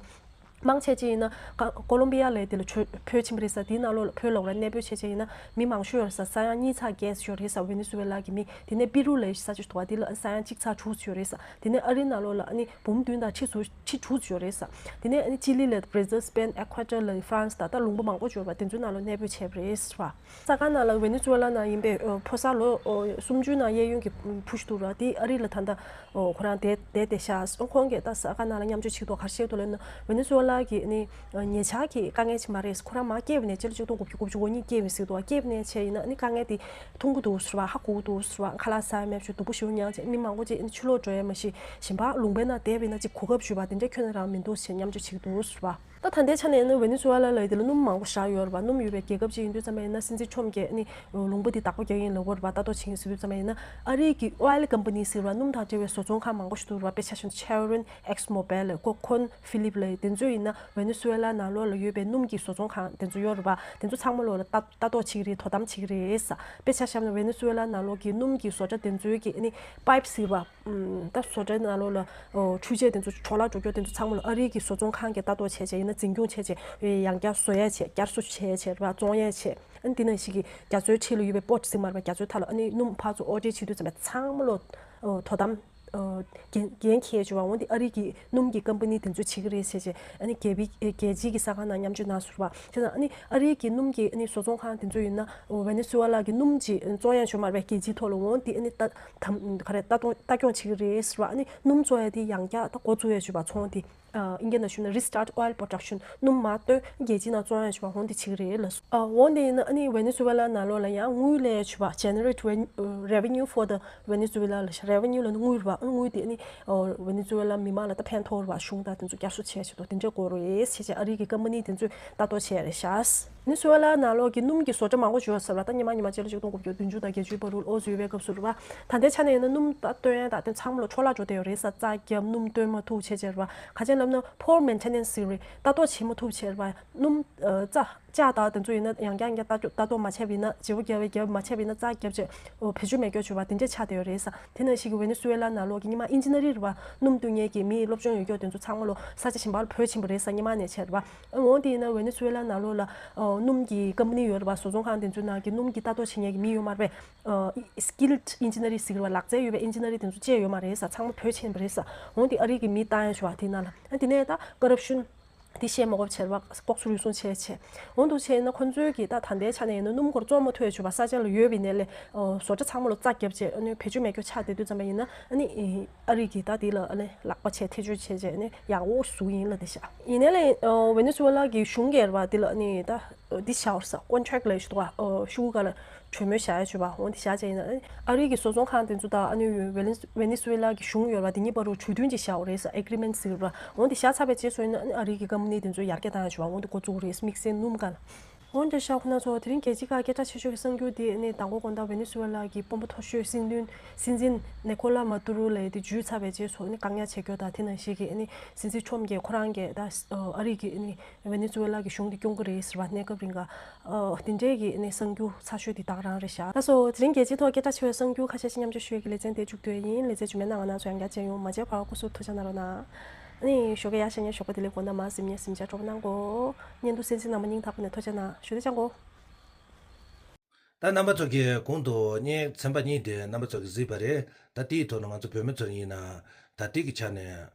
མང་ཆེ་ཅིག་ཡིན་ན་ཀ་ཀོ་ལོམ་བི་ཡ་ལབ་དེ་ལ་བྲོས་བྲོས་ཕྱིན་པ་རེད་ཟེར། དེའི་ནང་ལོགས་ལ་བྲོས་ལོག་ར་གནས་སྤོས་བྱས་བྱས་ཡིན་ན་མི་མང་ཤོས་ཡོད་རེད་ཟེར། ས་ཡ་གཉིས་ཚེག་བརྒལ་ཡོད་རེད་ཟེར། ཝེ་ནེ་སུ་ཝེ་ལ་གི་མི། དེ་ནས་པི་རུ་ལབ་ས་ཆ་ཞིག་འདུག་བ། དེ་ལ་ས་ཡ་གཅིག་ཚེག་དྲུག་ཡོད་རེད་ཟེར། དེ་ནས་ཨ་རིའི་ནང་ལོགས་ལ་ཨ་ནི་འབུམ་བདུན་དང་ཁྲི་ཚོ་ཁྲི་དྲུག་ཡོད་རེད་ཟེར། དེ་ནས་ཨ་ནི་ཅི་ལི་ལ་བྷ་ར་ཛིལ། སི་པེན། ཨེ་ཁུ་ཝེ་ཏར་ལ་ཧྥ་རན་སི་ད་ལྟ་ལུང་པ་མང་པོ་ཡོད་པ་དེ་ཚོའི་ནང་ལ་གནས་སྤོས་བྱས་པ་རེད་ཟེར་བ། ས་ག་ནང་ལ་ཝེ་ནེ་སུ་ཝེ་ལ་ནང་ཡིན་པའི་ཨ་ཕོ་གསར་ལོ་ཨ་སུམ་ཅུའི་ནང་གཡས་གཡོན་གྱི་བུ་ཞིག་འདུག་ར། དེ་ཨ་རི་ལ་ད་ལྟ་ཨ་ཁོ་རང་བསྡད་བསྡད་བསྡད་ཤག་ཁོང་གིས་ད་ས་ག་ནང་ལ་མཉམ་སྤྱོད་བྱེད་ཀྱི་འདུག་ག་རེ་བཤད་འདུག་ལབ་ན། ཝེ་ནེ་སུ་ཝེ་ལ་གི་ཨ་ནི་ཨ་ཉེ་ཆར་གྱི་དཀའ་ངལ་ཅིག་མ་རེད། ཁོ་རང་མར་སྐྱེས་པ་ནས་སྤྱི་ལོ་ཆིག་སྟོང་དགུ་བརྒྱ་དགུ་བཅུ་གོ་གཉིས་སྐྱེས་པ་ཞིག་འདུག་བ། སྐྱེས་པ་ནས་བྱས་ཡིན་ན་ཨ་ནི་དཀའ་ངལ་དེ་མཐོང་གི་འདུག་ཟེར་བ། ཧ་གོ་གི་འདུག་ཟེར་བ། ཁ་ལག་ཟ་ཡ་མེད་བྱས་སྡུག་པོ་ཞེ་པོ་མྱངས་བྱས། མི་མང་པོ་ཅིག་ཨ་ནི་ཕྱི་ལོགས་འགྲོ་ཡ་མ་ཤེས། གཞན་པ་ལུང་པའི་ནང་བསྡད་པ་ཡིན་ན་ཅིག་གོ་སྐབས་ཞུས་པ་དེ་འདྲ་ཁྱོན་ནས་རང་མི་འདུག་ཟེར་མཉམ་སྤྱོད་བྱེད་ཀྱི་འདུག་ཟེར་བ། ད་ད་ལྟའི་ཆ་ནས་ཡིན་ན་ཝེ་ནེ་སུ་ཝེ་ལ་ལབ་ཡ་དེ་ལ་སྣུམ་མང་པོ་བཞག་ཡོད་རེད་པ། སྣུམ་ཡོད་པའི་རྒྱལ་ཁབ་ཅིག་ཡིན་དུས་ཙམ་པ་ཡིན་ན་སྲིད་འཛིན་ཁྲོམ་གྱིས་ཨ་ནི་ལུང་པ་འདི་བདག་པོ་རྒྱག་གི་ཡིན་ལབ་ཀྱི་ཡོད་རེད་པ། ལྟ་རྟོག་བྱེད་ཀྱི་ཡིན་ཟེར་དུས་ཙམ་པ་ཡིན་ན་ཨ་རི་གི་ཨོ་ཡལ་ཀམ་པ་ནི་ཟེར་བ། སྣུམ་དང་འབྲེལ་བའི་བཟོ་ཚོང་ཁང་མང་པོ་ཞིག་འདུག་རེད་པ། དཔེ་ཆ་བཞག་ན་ཤེ་ཝི་རོན། ཨེག་སི་མོ་བིལ། ཀོ་ཁོན་ཧྥི་ལིབ་ལབ་དེ་ཚོ་ཡིན་ན་ཝེ་ནེ་སུ་ཝེ་ལ་ནང་ལོགས་ལ་ཡོད་པའི་སྣུམ་གྱི་བཟོ་ཚོང་ཁང་དེ་ཚོ་ཡོད་རེད་པ། དེ་ཚོ་ཚང་མ་ལོགས་ལ་ལྟ་ལྟ་རྟོག་བྱེད་ཀྱི་རེད། དོ་དམ་བྱེད་ཀྱི་རེད་ཟེར། དཔེ་ཆ་བཞག་ན་ཝེ་ནེ་སུ་ཝེ་ལ་ནང་ལོགས་ཀྱི་སྣུམ་གྱི་བཟོ་གྲྭ་དེ་ཚོའི་གི་ཨ་ནི་པའིབ་ཟེར་བ། ཨམ། ད་བཟོ་གྲྭའི་ནང་ལོགས་ལ་ཨོ་འཕྲུལ་ཆས་དེ་ཚོ་འཕྲོ་བརླག་འགྲོ་རྒྱུ་དེ་ཚོ་ཚང་མ་ལ་ཨ་རིའི་གི་བཟོ་ཚོང་ཁང་གིས་ལྟ་རྟོག་བྱས་བྱས་ཡིན་ན་འཛིན་སྐྱོང་བྱས་བྱས་ཡང་བསྐྱར་བཟོ་བྱས་བྱས་བསྐྱར་གསོ་བྱས་བྱས་རེད་པ། བཙོང་ཡས་བྱས། ཨ་ནི་དེ་ནང་བཞིན་གྱི་རྒྱ་མཚོའི་འཁྲིས་ལ་ཡོད་པའི་པོར་ཊི་ཟེར་མ་རེད་པ། རྒྱ་མཚོའི་མཐའ་ལ་ཨ་ནི་སྣུམ་ཕར་ཚུར་ཨོར་ཌར་བྱེད་དུས་ཙམ་པ་ཚང་མ་ལོ་ཨོ་དོ་དམ་ཨོ་འགན་འཁྱེར་བྱས་པ། འོ་འདི་ཨ་རི་གི་སྣུམ་གྱི་ཀམ་པ་ནི་དེ་ཚོས་བྱེད་ཀྱི་རེད་ཟེར་བྱས། ཨ་ནི་རྒྱལ་པོའི་རྒྱལ་སྤྱིའི་གི་ས་ཁང་ནང་མཉམ་སྤྱོད་གནང་ཟེར་བ། བྱས་ཙང་ཨ་ནི་ཨ་རིའི་གི་སྣུམ་གྱི་ཨ་ནི་བཟོ་ཚོང་ཁང་དེ་ཚོ་ཡིན་ན་འོ་ཝེ་ནེ་སུ་ཝེ་ལ་གི་སྣུམ་ཅིག་བཙོང་ཡས་ཡོད་མ་རེད་པས། རྒྱལ་སྤྱིའི་ཐོག་ལ། འོ་འདི་ཨ་ནི་ལྟ་དམ་ག་རེ་ལྟ་སྟངས་ལྟ་སྐྱོང་བྱེད་ཀྱི་རེད་ཟེར་བ། ཨ་ནི་སྣུམ་བཙོང་ཡས་དེ་ཡང་བསྐྱར་ད་འགོ་བཙུགས་ཡས་ཡོད་པ། ཚོང་དེ་ཨ་ཨིན་སྐད་ནང་ཞུས་ན་Restart Oil Production། སྣུམ་མར་བཏོན་རྒྱལ་སྤྱིའི་ནང་བཙོང་ཡས་ཡོད་པ། འོ་འདི་བྱེད་ཀྱི་རེད་ལབ་སོང་། ཨ་འོ་འདི་ཡིན་ན་ཨ་ནི་ཝེ་ནེ་སུ་ཝེ་ལ་ནང་ལོགས་ལ་ཡང་དངུལ་ལེན་ཡས་ཡོད་པ། Generate Reven- Revenue for the Venezuela ལབ་ཤག Revenue ལབ་ན་དངུལ་རེད་པ། ཨ་དངུལ་དེ་ཨ་ནི་ཨོ་ཝེ་ནེ་སུ་ཝེ་ལ་མི་མང་ལ་ད་ཕན་ཐོགས་རེད་པ། གཞུང་དང་དེ་ཚོ་བསྐྱར་གསོ་བྱས་བྱས་ཏོ་དེ་འདྲས་དགོས་རེད་ཟེར་བྱས་ཨ་རི་གི་ཀམ་པ་ནི་དེ་ཚོས་ལྟ་རྟོག་བྱས་རེད་ཤག་ཝེ་ནེ་སུ་ཝེ་ལ་ནང་ལོགས་ཀྱི་སྣུམ་གྱི་བཟོ་གྲྭ་མང་པོ་ཞིག་ཡོད་ཟེར་བ། ད་སྔོན་མ་སྔོན་མ་སྤྱི་ལོ་ཆིག་སྟོང་དགུ་བརྒྱ་བདུན་ཅུ་དང་བརྒྱད་ཅུའི་བར་དུ་ཨོ་ཙི་ཡོད་པའི་སྐབས་སུ་རེད་པ། ད་ལྟའི་ཆ་ནས་ཡིན་ན་སྣུམ་ད་བཏོན་ཡས་ད་དེ་ཚང་མ་ལ་འཕྲོ་བརླག་འགྲོ་བསྡད་ཡོད་རེད་ཟེར། རྩ་བརྒྱབ་སྣུམ་བཏོན་མ་ཐུབ་བྱས་བྱས་རེད་པ། ག་ཅི་ལབ་ན་poor maintenance ཟེར་རེད། ལྟ་རྟོག་བྱེད་མ་ཐུབ་བྱས་རེད་པ། སྣུམ་ཨ་རྩ་ལྕགས་དང་དེ་ཚོ་ཡིན་ན་ཡང་བསྐྱར་ཡང་བསྐྱར་ལྟ་རྟོག་ལྟ་རྟོག་མ་བྱས་པ་ཡིན་ན། བརྗེ་པོ་བརྒྱབ་པའི་བརྒྱབ་མ་བྱས་པ་ཡིན་ན་རྩ་བརྒྱབ་བྱས་ཨོ་བེད་སྤྱོད་མེད་སྐྱོ་བྱུང་བ་དེ་འདྲས་ཆགས་བསྡད་ཡོད་རེད་ཟེར། དེ་ནང་བཞིན་གྱི་ཝེ་ནེ་སུ་ཝེ་ལ་ནང་ལོགས་ཀྱི་སྔོན་མ་ཨིན་ཇི་ནི་རི་རེད་པ། སྣུམ་བཏོན་མཁན་གྱི་མིའི་སློབ་སྦྱོང་ཡོད་ཀྱོག་དེ་ཚོ་ཚང་མ་ལོ་ས་ཆ་གཞན་པ་ལ་བྲོས་ཕྱིན་པ་རེད་ཟེར། སྔོན་མ་ནས་བྱས་རེད་པ། འོ་དེ་ཡིན་ན་ཝེ་ནེ་སུ་ཝེ་ལ་ནང་ལོགས་ལ་ཨོ་སྣུམ་གྱི་ཀམ་པ་ནི་ཡོད་རེད་པ། བཟོ་ཚོང་ཁང་དེ་ཚོའི་ནང་གི་སྣུམ་གྱི་ལྟ་རྟོག་བྱེད་མཁན་གྱི་མི་ཡོད་མ་རེད་པས། ཨོ་skilled engineer ཟེར་གྱི་རེད་པ། ལག་རྩལ་ཡོད་པའི་ཨིན་ཇི་ནི་རི་དེ་ཚོ་བཅས་ཡོད་མ་རེད་ཟེར། ཚང་མ་བྲོས་ཕྱིན་པ་རེད་ཟེར། འོ་དེ་ཨ་རི་གི་མི་བཏང་ཡ་བྱུང་བ་དེ་ནང་ལ། ཨ་དེ་ནས་ད་ཀོ་རབ་ཤན་དེ་བཤད་མ་དགོས་བྱས་རེད་པ། ལྐོག་ཟ་རུལ་སུངས་བྱས་བྱས། འོ་འདུག་བྱས་ན་ཁོ་ཚོའི་གི་ད་ད་ལྟའི་ཆ་ནས་ཡིན་ན་སྣུམ་སྐོར་བཙོང་མ་ཐུབ་ཡ་བྱུང་བ། ས་ཆ་ལ་ཡོད་པའི་ནས་ལས་ཨོ་བཟོ་གྲྭ་ཚང་མ་ལ་རྩ་བརྒྱབ་བྱས་ཨ་ནི་བེད་སྤྱོད་མེད་སྐྱོ་ཆགས་བསྡད་དུས་ཙམ་པ་ཡིན་ན། ཨ་ནི་ཨ་རི་གིས་ད་དེ་ལ་ཨ་ནི་ལག་པ་བྱས་ཐེ་བྱུས་བྱས་བྱས་ཨ་ནི་ཡག་པོ་བཟོ་གི་ཡིན་ལབ་བསྡད་ཤག་ཡིན་ནའི་ལས་ཨོ་ཝེ་ནེ་སུ་ཝེ་ལ་གི་གཞུང་གིས་རེད་པ། དེ་ལ་ཨ་ནི་ད་འདི་བཞག་ཡོད་རེད་ཟེར། ཀོན་ཊེག་ལབ་ཡ་ཞིག་འདུག་ག་ཨོ་ཤུ་གུ་ག་ལ་གྲོས་མོལ་བཞག་ཡ་བྱུང་བ། འོ་འདི་བཞག་བྱས་ཡིན་ན་ཨ་ནི་ཨ་རི་གི་བཟོ་ཚོང་ཁང་དེ་ཚོ་དང་ཨ་ནི་ཝེ་ནེ་ཝེ་ནེ་སུ་ཝེ་ལ་གི་གཞུང་ཡོད་རེད་པ། དེ་གཉིས་བར་དུ་གྲོས་མཐུན་ཅིག་བཞག་ཡོད་རེད་ཟེར། ཨེ་གྷི་རི་མེན་ཊི་ཟེར་གྱི་རེད་པ། འོ་འདི་བཞག་ཚར་བའི་རྗེས་སུ་ཡིན་ན་ཨ་ནི་ཨ་རི་གི་ཀམ་པ་ནི་དེ་ཚོ་ཡར་རྒྱས་བཏང་ཡ་བྱུང་བ། འོ་འདི་འགོ་བཙུགས་རེད། དམིགས་བསལ་སྣུམ་སྒང་ལ། འོན་ཀྱང་ཤག་ཁོ་ན་ཚོ་དེ་རིང་རྒྱལ་སྤྱིའི་ཁ་སྐད་གྲགས་ཆེ་ཤོས་ཀྱི་གསར་འགྱུར་དེ་ནི་མདང་དགོང་དགོང་དག་ཝེ་ནེ་ཛུ་ཝེ་ལ་གི་དཔོན་པོ་མཐོ་ཤོས་སྲིད་འཛིན་སྲིད་འཛིན་ནེ་ཁོ་ལ་མ་ཏུ་རུ་ལ་དེ་འཇུས་ཚར་བའི་རྗེས་སུ་ནི་བཀག་ཉར་བྱེད་རྒྱུ་དང་དེ་ནང་བཞིན་གྱི་ནི་སྲིད་འཛིན་ཁྲོམ་གྱིས་ཁོ་རང་གི་ད་ཨ་རི་གི་ནི་ཝེ་ནེ་ཛུ་ཝེ་ལ་གི་གཞུང་དེ་སྐྱོང་གི་རེད་ཟེར་བ་གནས་སྐབས་རིང་ག་ཨ་དེ་འདྲའི་གི་ནི་གསར་འགྱུར་ཚ་ཤོས་དེ་དག་རང་རེད་ཤག་ད་སོ་དེ་རིང་རྒྱལ་སྤྱིའི་ཐོག་སྐད་གྲགས་ཆེ་བའི་གསར་འགྱུར་ཁ་ཤས་ཤིག་མཉམ་སྤྱོད་ཞུ་ཡས་ཀྱི་ལེ་ཚན་དེ་མཇུག་བསྡུ་ཡས་ཡིན། ལེ་ཚན་རྗེས་མའི་ནང་ང་རང་ཚོ་ཡང་བསྐྱར་མཇལ་ཡོང་། མ་མཇལ་བར་སྐུ་གཟུགས་ཐུགས་ཅག་གནང་རོགས་གནང་། ཨ་ནི་ཞོགས་ཀས་ཡར་བཞེངས་ནས་ཞོགས་པ་བདེ་ལེགས་དགོང་དག་མར་གཟིམ་ནས་གཟིམ་འཇག་སྤྲོ་པོ་གནང་གོ། བརྙན་ཐུང་གསན་གཟིགས་གནང་བ་སྙིང་ཐག་པ་ནས་ཐུགས་རྗེ་གནང་། ཞུ་དེ་ཅང་གོ། ད་རྣམ་པ་ཚོ་གིས་གོང་དུ་བརྙན་ཚན་པ་གཉིས་དེ་རྣམ་པ་ཚོ་གིས་གཟིགས་པ་རེད། ད་དེའི་ཐོག་ནས་ང་ཚོ་བོད་མི་ཚོ་ཡིན་ན་ད་ལྟའི་གི་ཆ་ནས་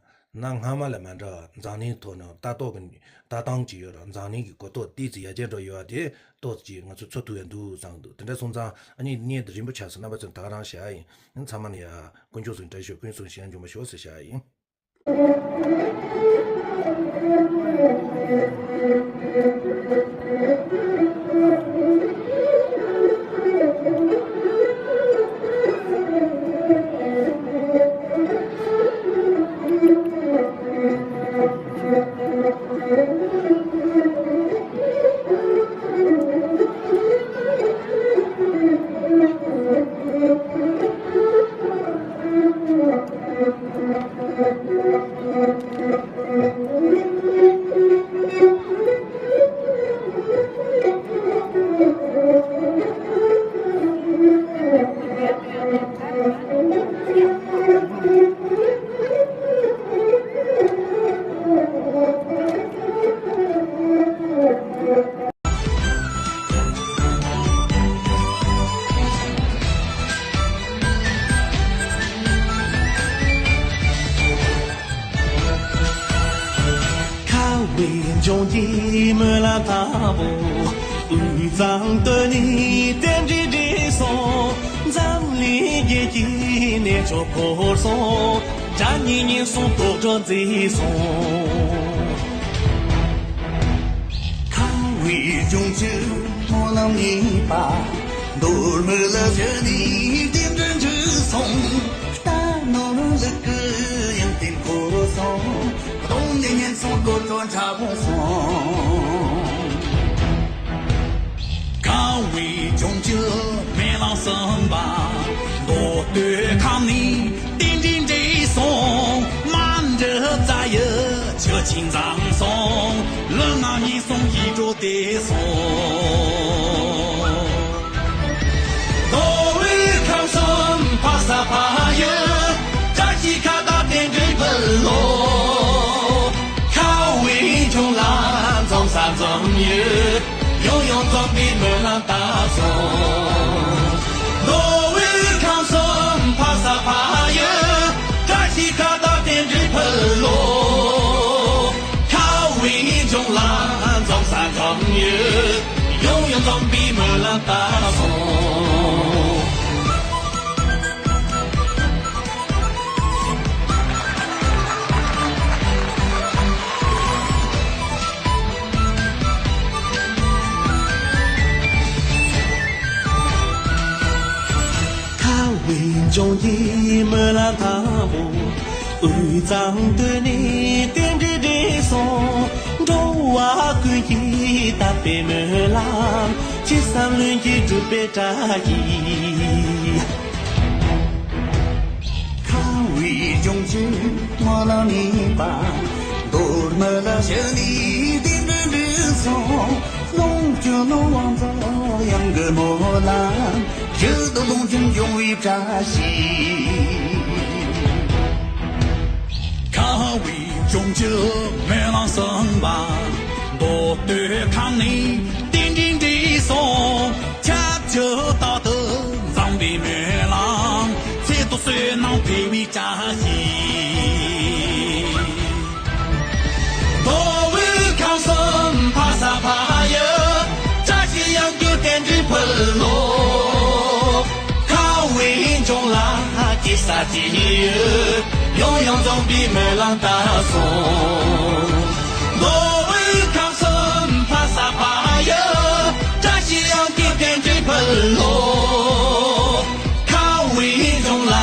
གནའ་སྔ་མ་ལས་མ་འདྲ་བ་འཛམ་གླིང་ཐོག་ནས་ལྟ་རྟོག་གི་ལྟ་སྟངས་ཅིག་ཡོད་ར། འཛམ་གླིང་གི་གོ་རྟོགས་ཏོག་ཙམ་ཡར་རྒྱས་འགྲོ་ཡོད་པ་དེ་ཏོག་ཙམ་ཅིག་ང་ཚོ་ཚོར་ཐུབ་ཡ་འདུག་བསམ་གི་འདུག་དེ་འདྲ་སོང་ཙང་ཨ་ནི་བརྙན་དེ་རིང་པོ་ཆགས་སོང་། རྣམ་པ་ཚོས་ད་ག་རང་བཞག་ཡིན། ཚང་མ་ལ་ཡ་དཀོན་མཆོག་གསུམ་བཀྲ་ཤིས་ཤོག་ཀུན་གསུམ་ཞིང་འཇོམས་པ་ཤོག་ཟེར་བཞག་ཡིན། ཁ་བའི་ལྗོངས་ཀྱི་སྨོན་ལམ་དང་པོ། དབུས་གཙང་སྟོད་ནས་རྟེན་འབྲེལ་འགྲིག་སོང་། འཛམ་གླིང་རྒྱལ་གྱི་གནས་མཆོག་བོར་སོང་། དགྲ་གཉེན་ཉེན་སོང་། དོག་དྲག་མཛེས་སོང་། ཁ་བའི་ལྗོངས་ཀྱི་སྨོན་ལམ་ཡིན་པ། མདོ་སྨད་ལ་བཞུགས་ནས་རྟེན་འབྲེལ་འགྲིག་སོང་། རྟ་ནོར་ལུག་གི་ཡང་རྟེན་འཁོར་སོང་། གདོང་ནས་ཉེན་སོང་། དོག་དྲག་འཁྲབ་སོང་། ཁ་བའི་ལྗོངས་ཀྱི་སྨོན་ལམ་གསུམ་པ། མདོ་སྟོད་ཁམས་ནས་རྟེན་འབྲེལ་འགྲིག་སོང་། མ་འདྲི་རྩ་ཡི་ཆུ་ཆེན་འཛོམས་སོང་། ལུས་ངག་ཉེན་སོང་། ཡིད་འགྲོ་བདེ་སོང་། མདོ་དབུས་ཁམས་གསུམ་ཕ་ས་ཕ་ཡུལ། བཀྲ་ཤིས་ཁ་བརྡ་རྟེན་འབྲེལ་ཕུལ་ལོ། ཁ་བའི་ལྗོངས་ལ་འཛོམས་ས་འཛོམས་ཡོད། ཡང་ཡང་འཛོམས་པའི་སྨོན་ལམ་བཏབ་སོང་། མདོ་དབུས་ཁམས་གསུམ་ཕ་ས་ཕ་ཡུལ། བཀྲ་ཤིས་ཁ་བརྡ་རྟེན་འབྲེལ་ཕུལ་ལོ། ཁ་བའི་ལྗོངས་ལ་འཛོམས་ས་འཛོམས་ཡོད། ཡང་ཡང་འཛོམས་པའི་སྨོན་ལམ་བཏབ་སོང་། ཁ་བའི་ལྗོངས་ཀྱི་སྨོན་ལམ་དང་པོ། དབུས་གཙང་སྟོད་ནས་རྟེན་འབྲེལ་འགྲིག་སོང་། འགྲོ་བ་ཀུན་གྱི་དམ་པའི་སྨོན་ལམ། ཅི་བསམ་ལྷུན་གྱིས་འགྲུབ་པའི་བཀྲ་ཤིས། ཁ་བའི་ལྗོངས་ཀྱི་སྨོན་ལམ་ཡིན་པ། མདོ་སྨད་ལ་བཞུགས་ནས་རྟེན་འབྲེལ་འགྲིག་སོང་། ལོངས་སྤྱོད་ལོངས་དབང་རྫོགས་གཡང་གི་སྨོན་ལམ། ཡུལ་དུ་ལོངས་སྤྱོད་འབྱུང་བའི་བཀྲ་ཤིས། ཁ་བའི་ལྗོངས་ཀྱི་སྨོན་ལམ་གསུམ་པ། མདོ་སྟོད་ཁམས་ནས་རྟེན་འབྲེལ་འགྲིག་སོང་། ཁྱབ་བརྒྱ་རྟག་ཏུ་འཛོམས་པའི་སྨོན་ལམ། ཚེ་ཐོག་བསོད་ནམས་འཕེལ་བའི་བཀྲ་ཤིས། མདོ་དབུས་ཁམས་གསུམ་ཕ་ས་ཕ་ཡུལ། བཀྲ་ཤིས་གཡང་རྒྱུད་རྟེན་འབྲེལ་ཕུལ་ལོ། ཁ་བའི་ལྗོངས་ལ་སྐྱེ་ས་སྐྱེ་ཡུལ། ཡང་ཡང་འཛོམས་པའི་སྨོན་ལམ་བཏབ་སོང་། མདོ་དབུས་ཁམས་གསུམ་ཕ་ས་ཕ་ཡུལ། བཀྲ་ཤིས་གཡང་རྒྱུད་རྟེན་འབྲེལ་ཕུལ་ལོ། ཁ་བའི་ལྗོངས་ལ་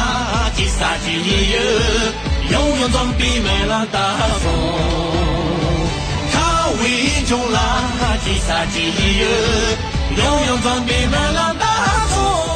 སྐྱེ་ས་སྐྱེ་ཡུལ། ཡང་ཡང་འཛོམས་པའི་སྨོན་ལམ་བཏབ་སོང་། ཁ་བའི་ ཅུང་ལ་ཅི་ས་ཅི་ཡི་ཡོད། ཡང་ཡང་འཛམ་པའི་སྨོན་ལམ་ལྟར་སོང་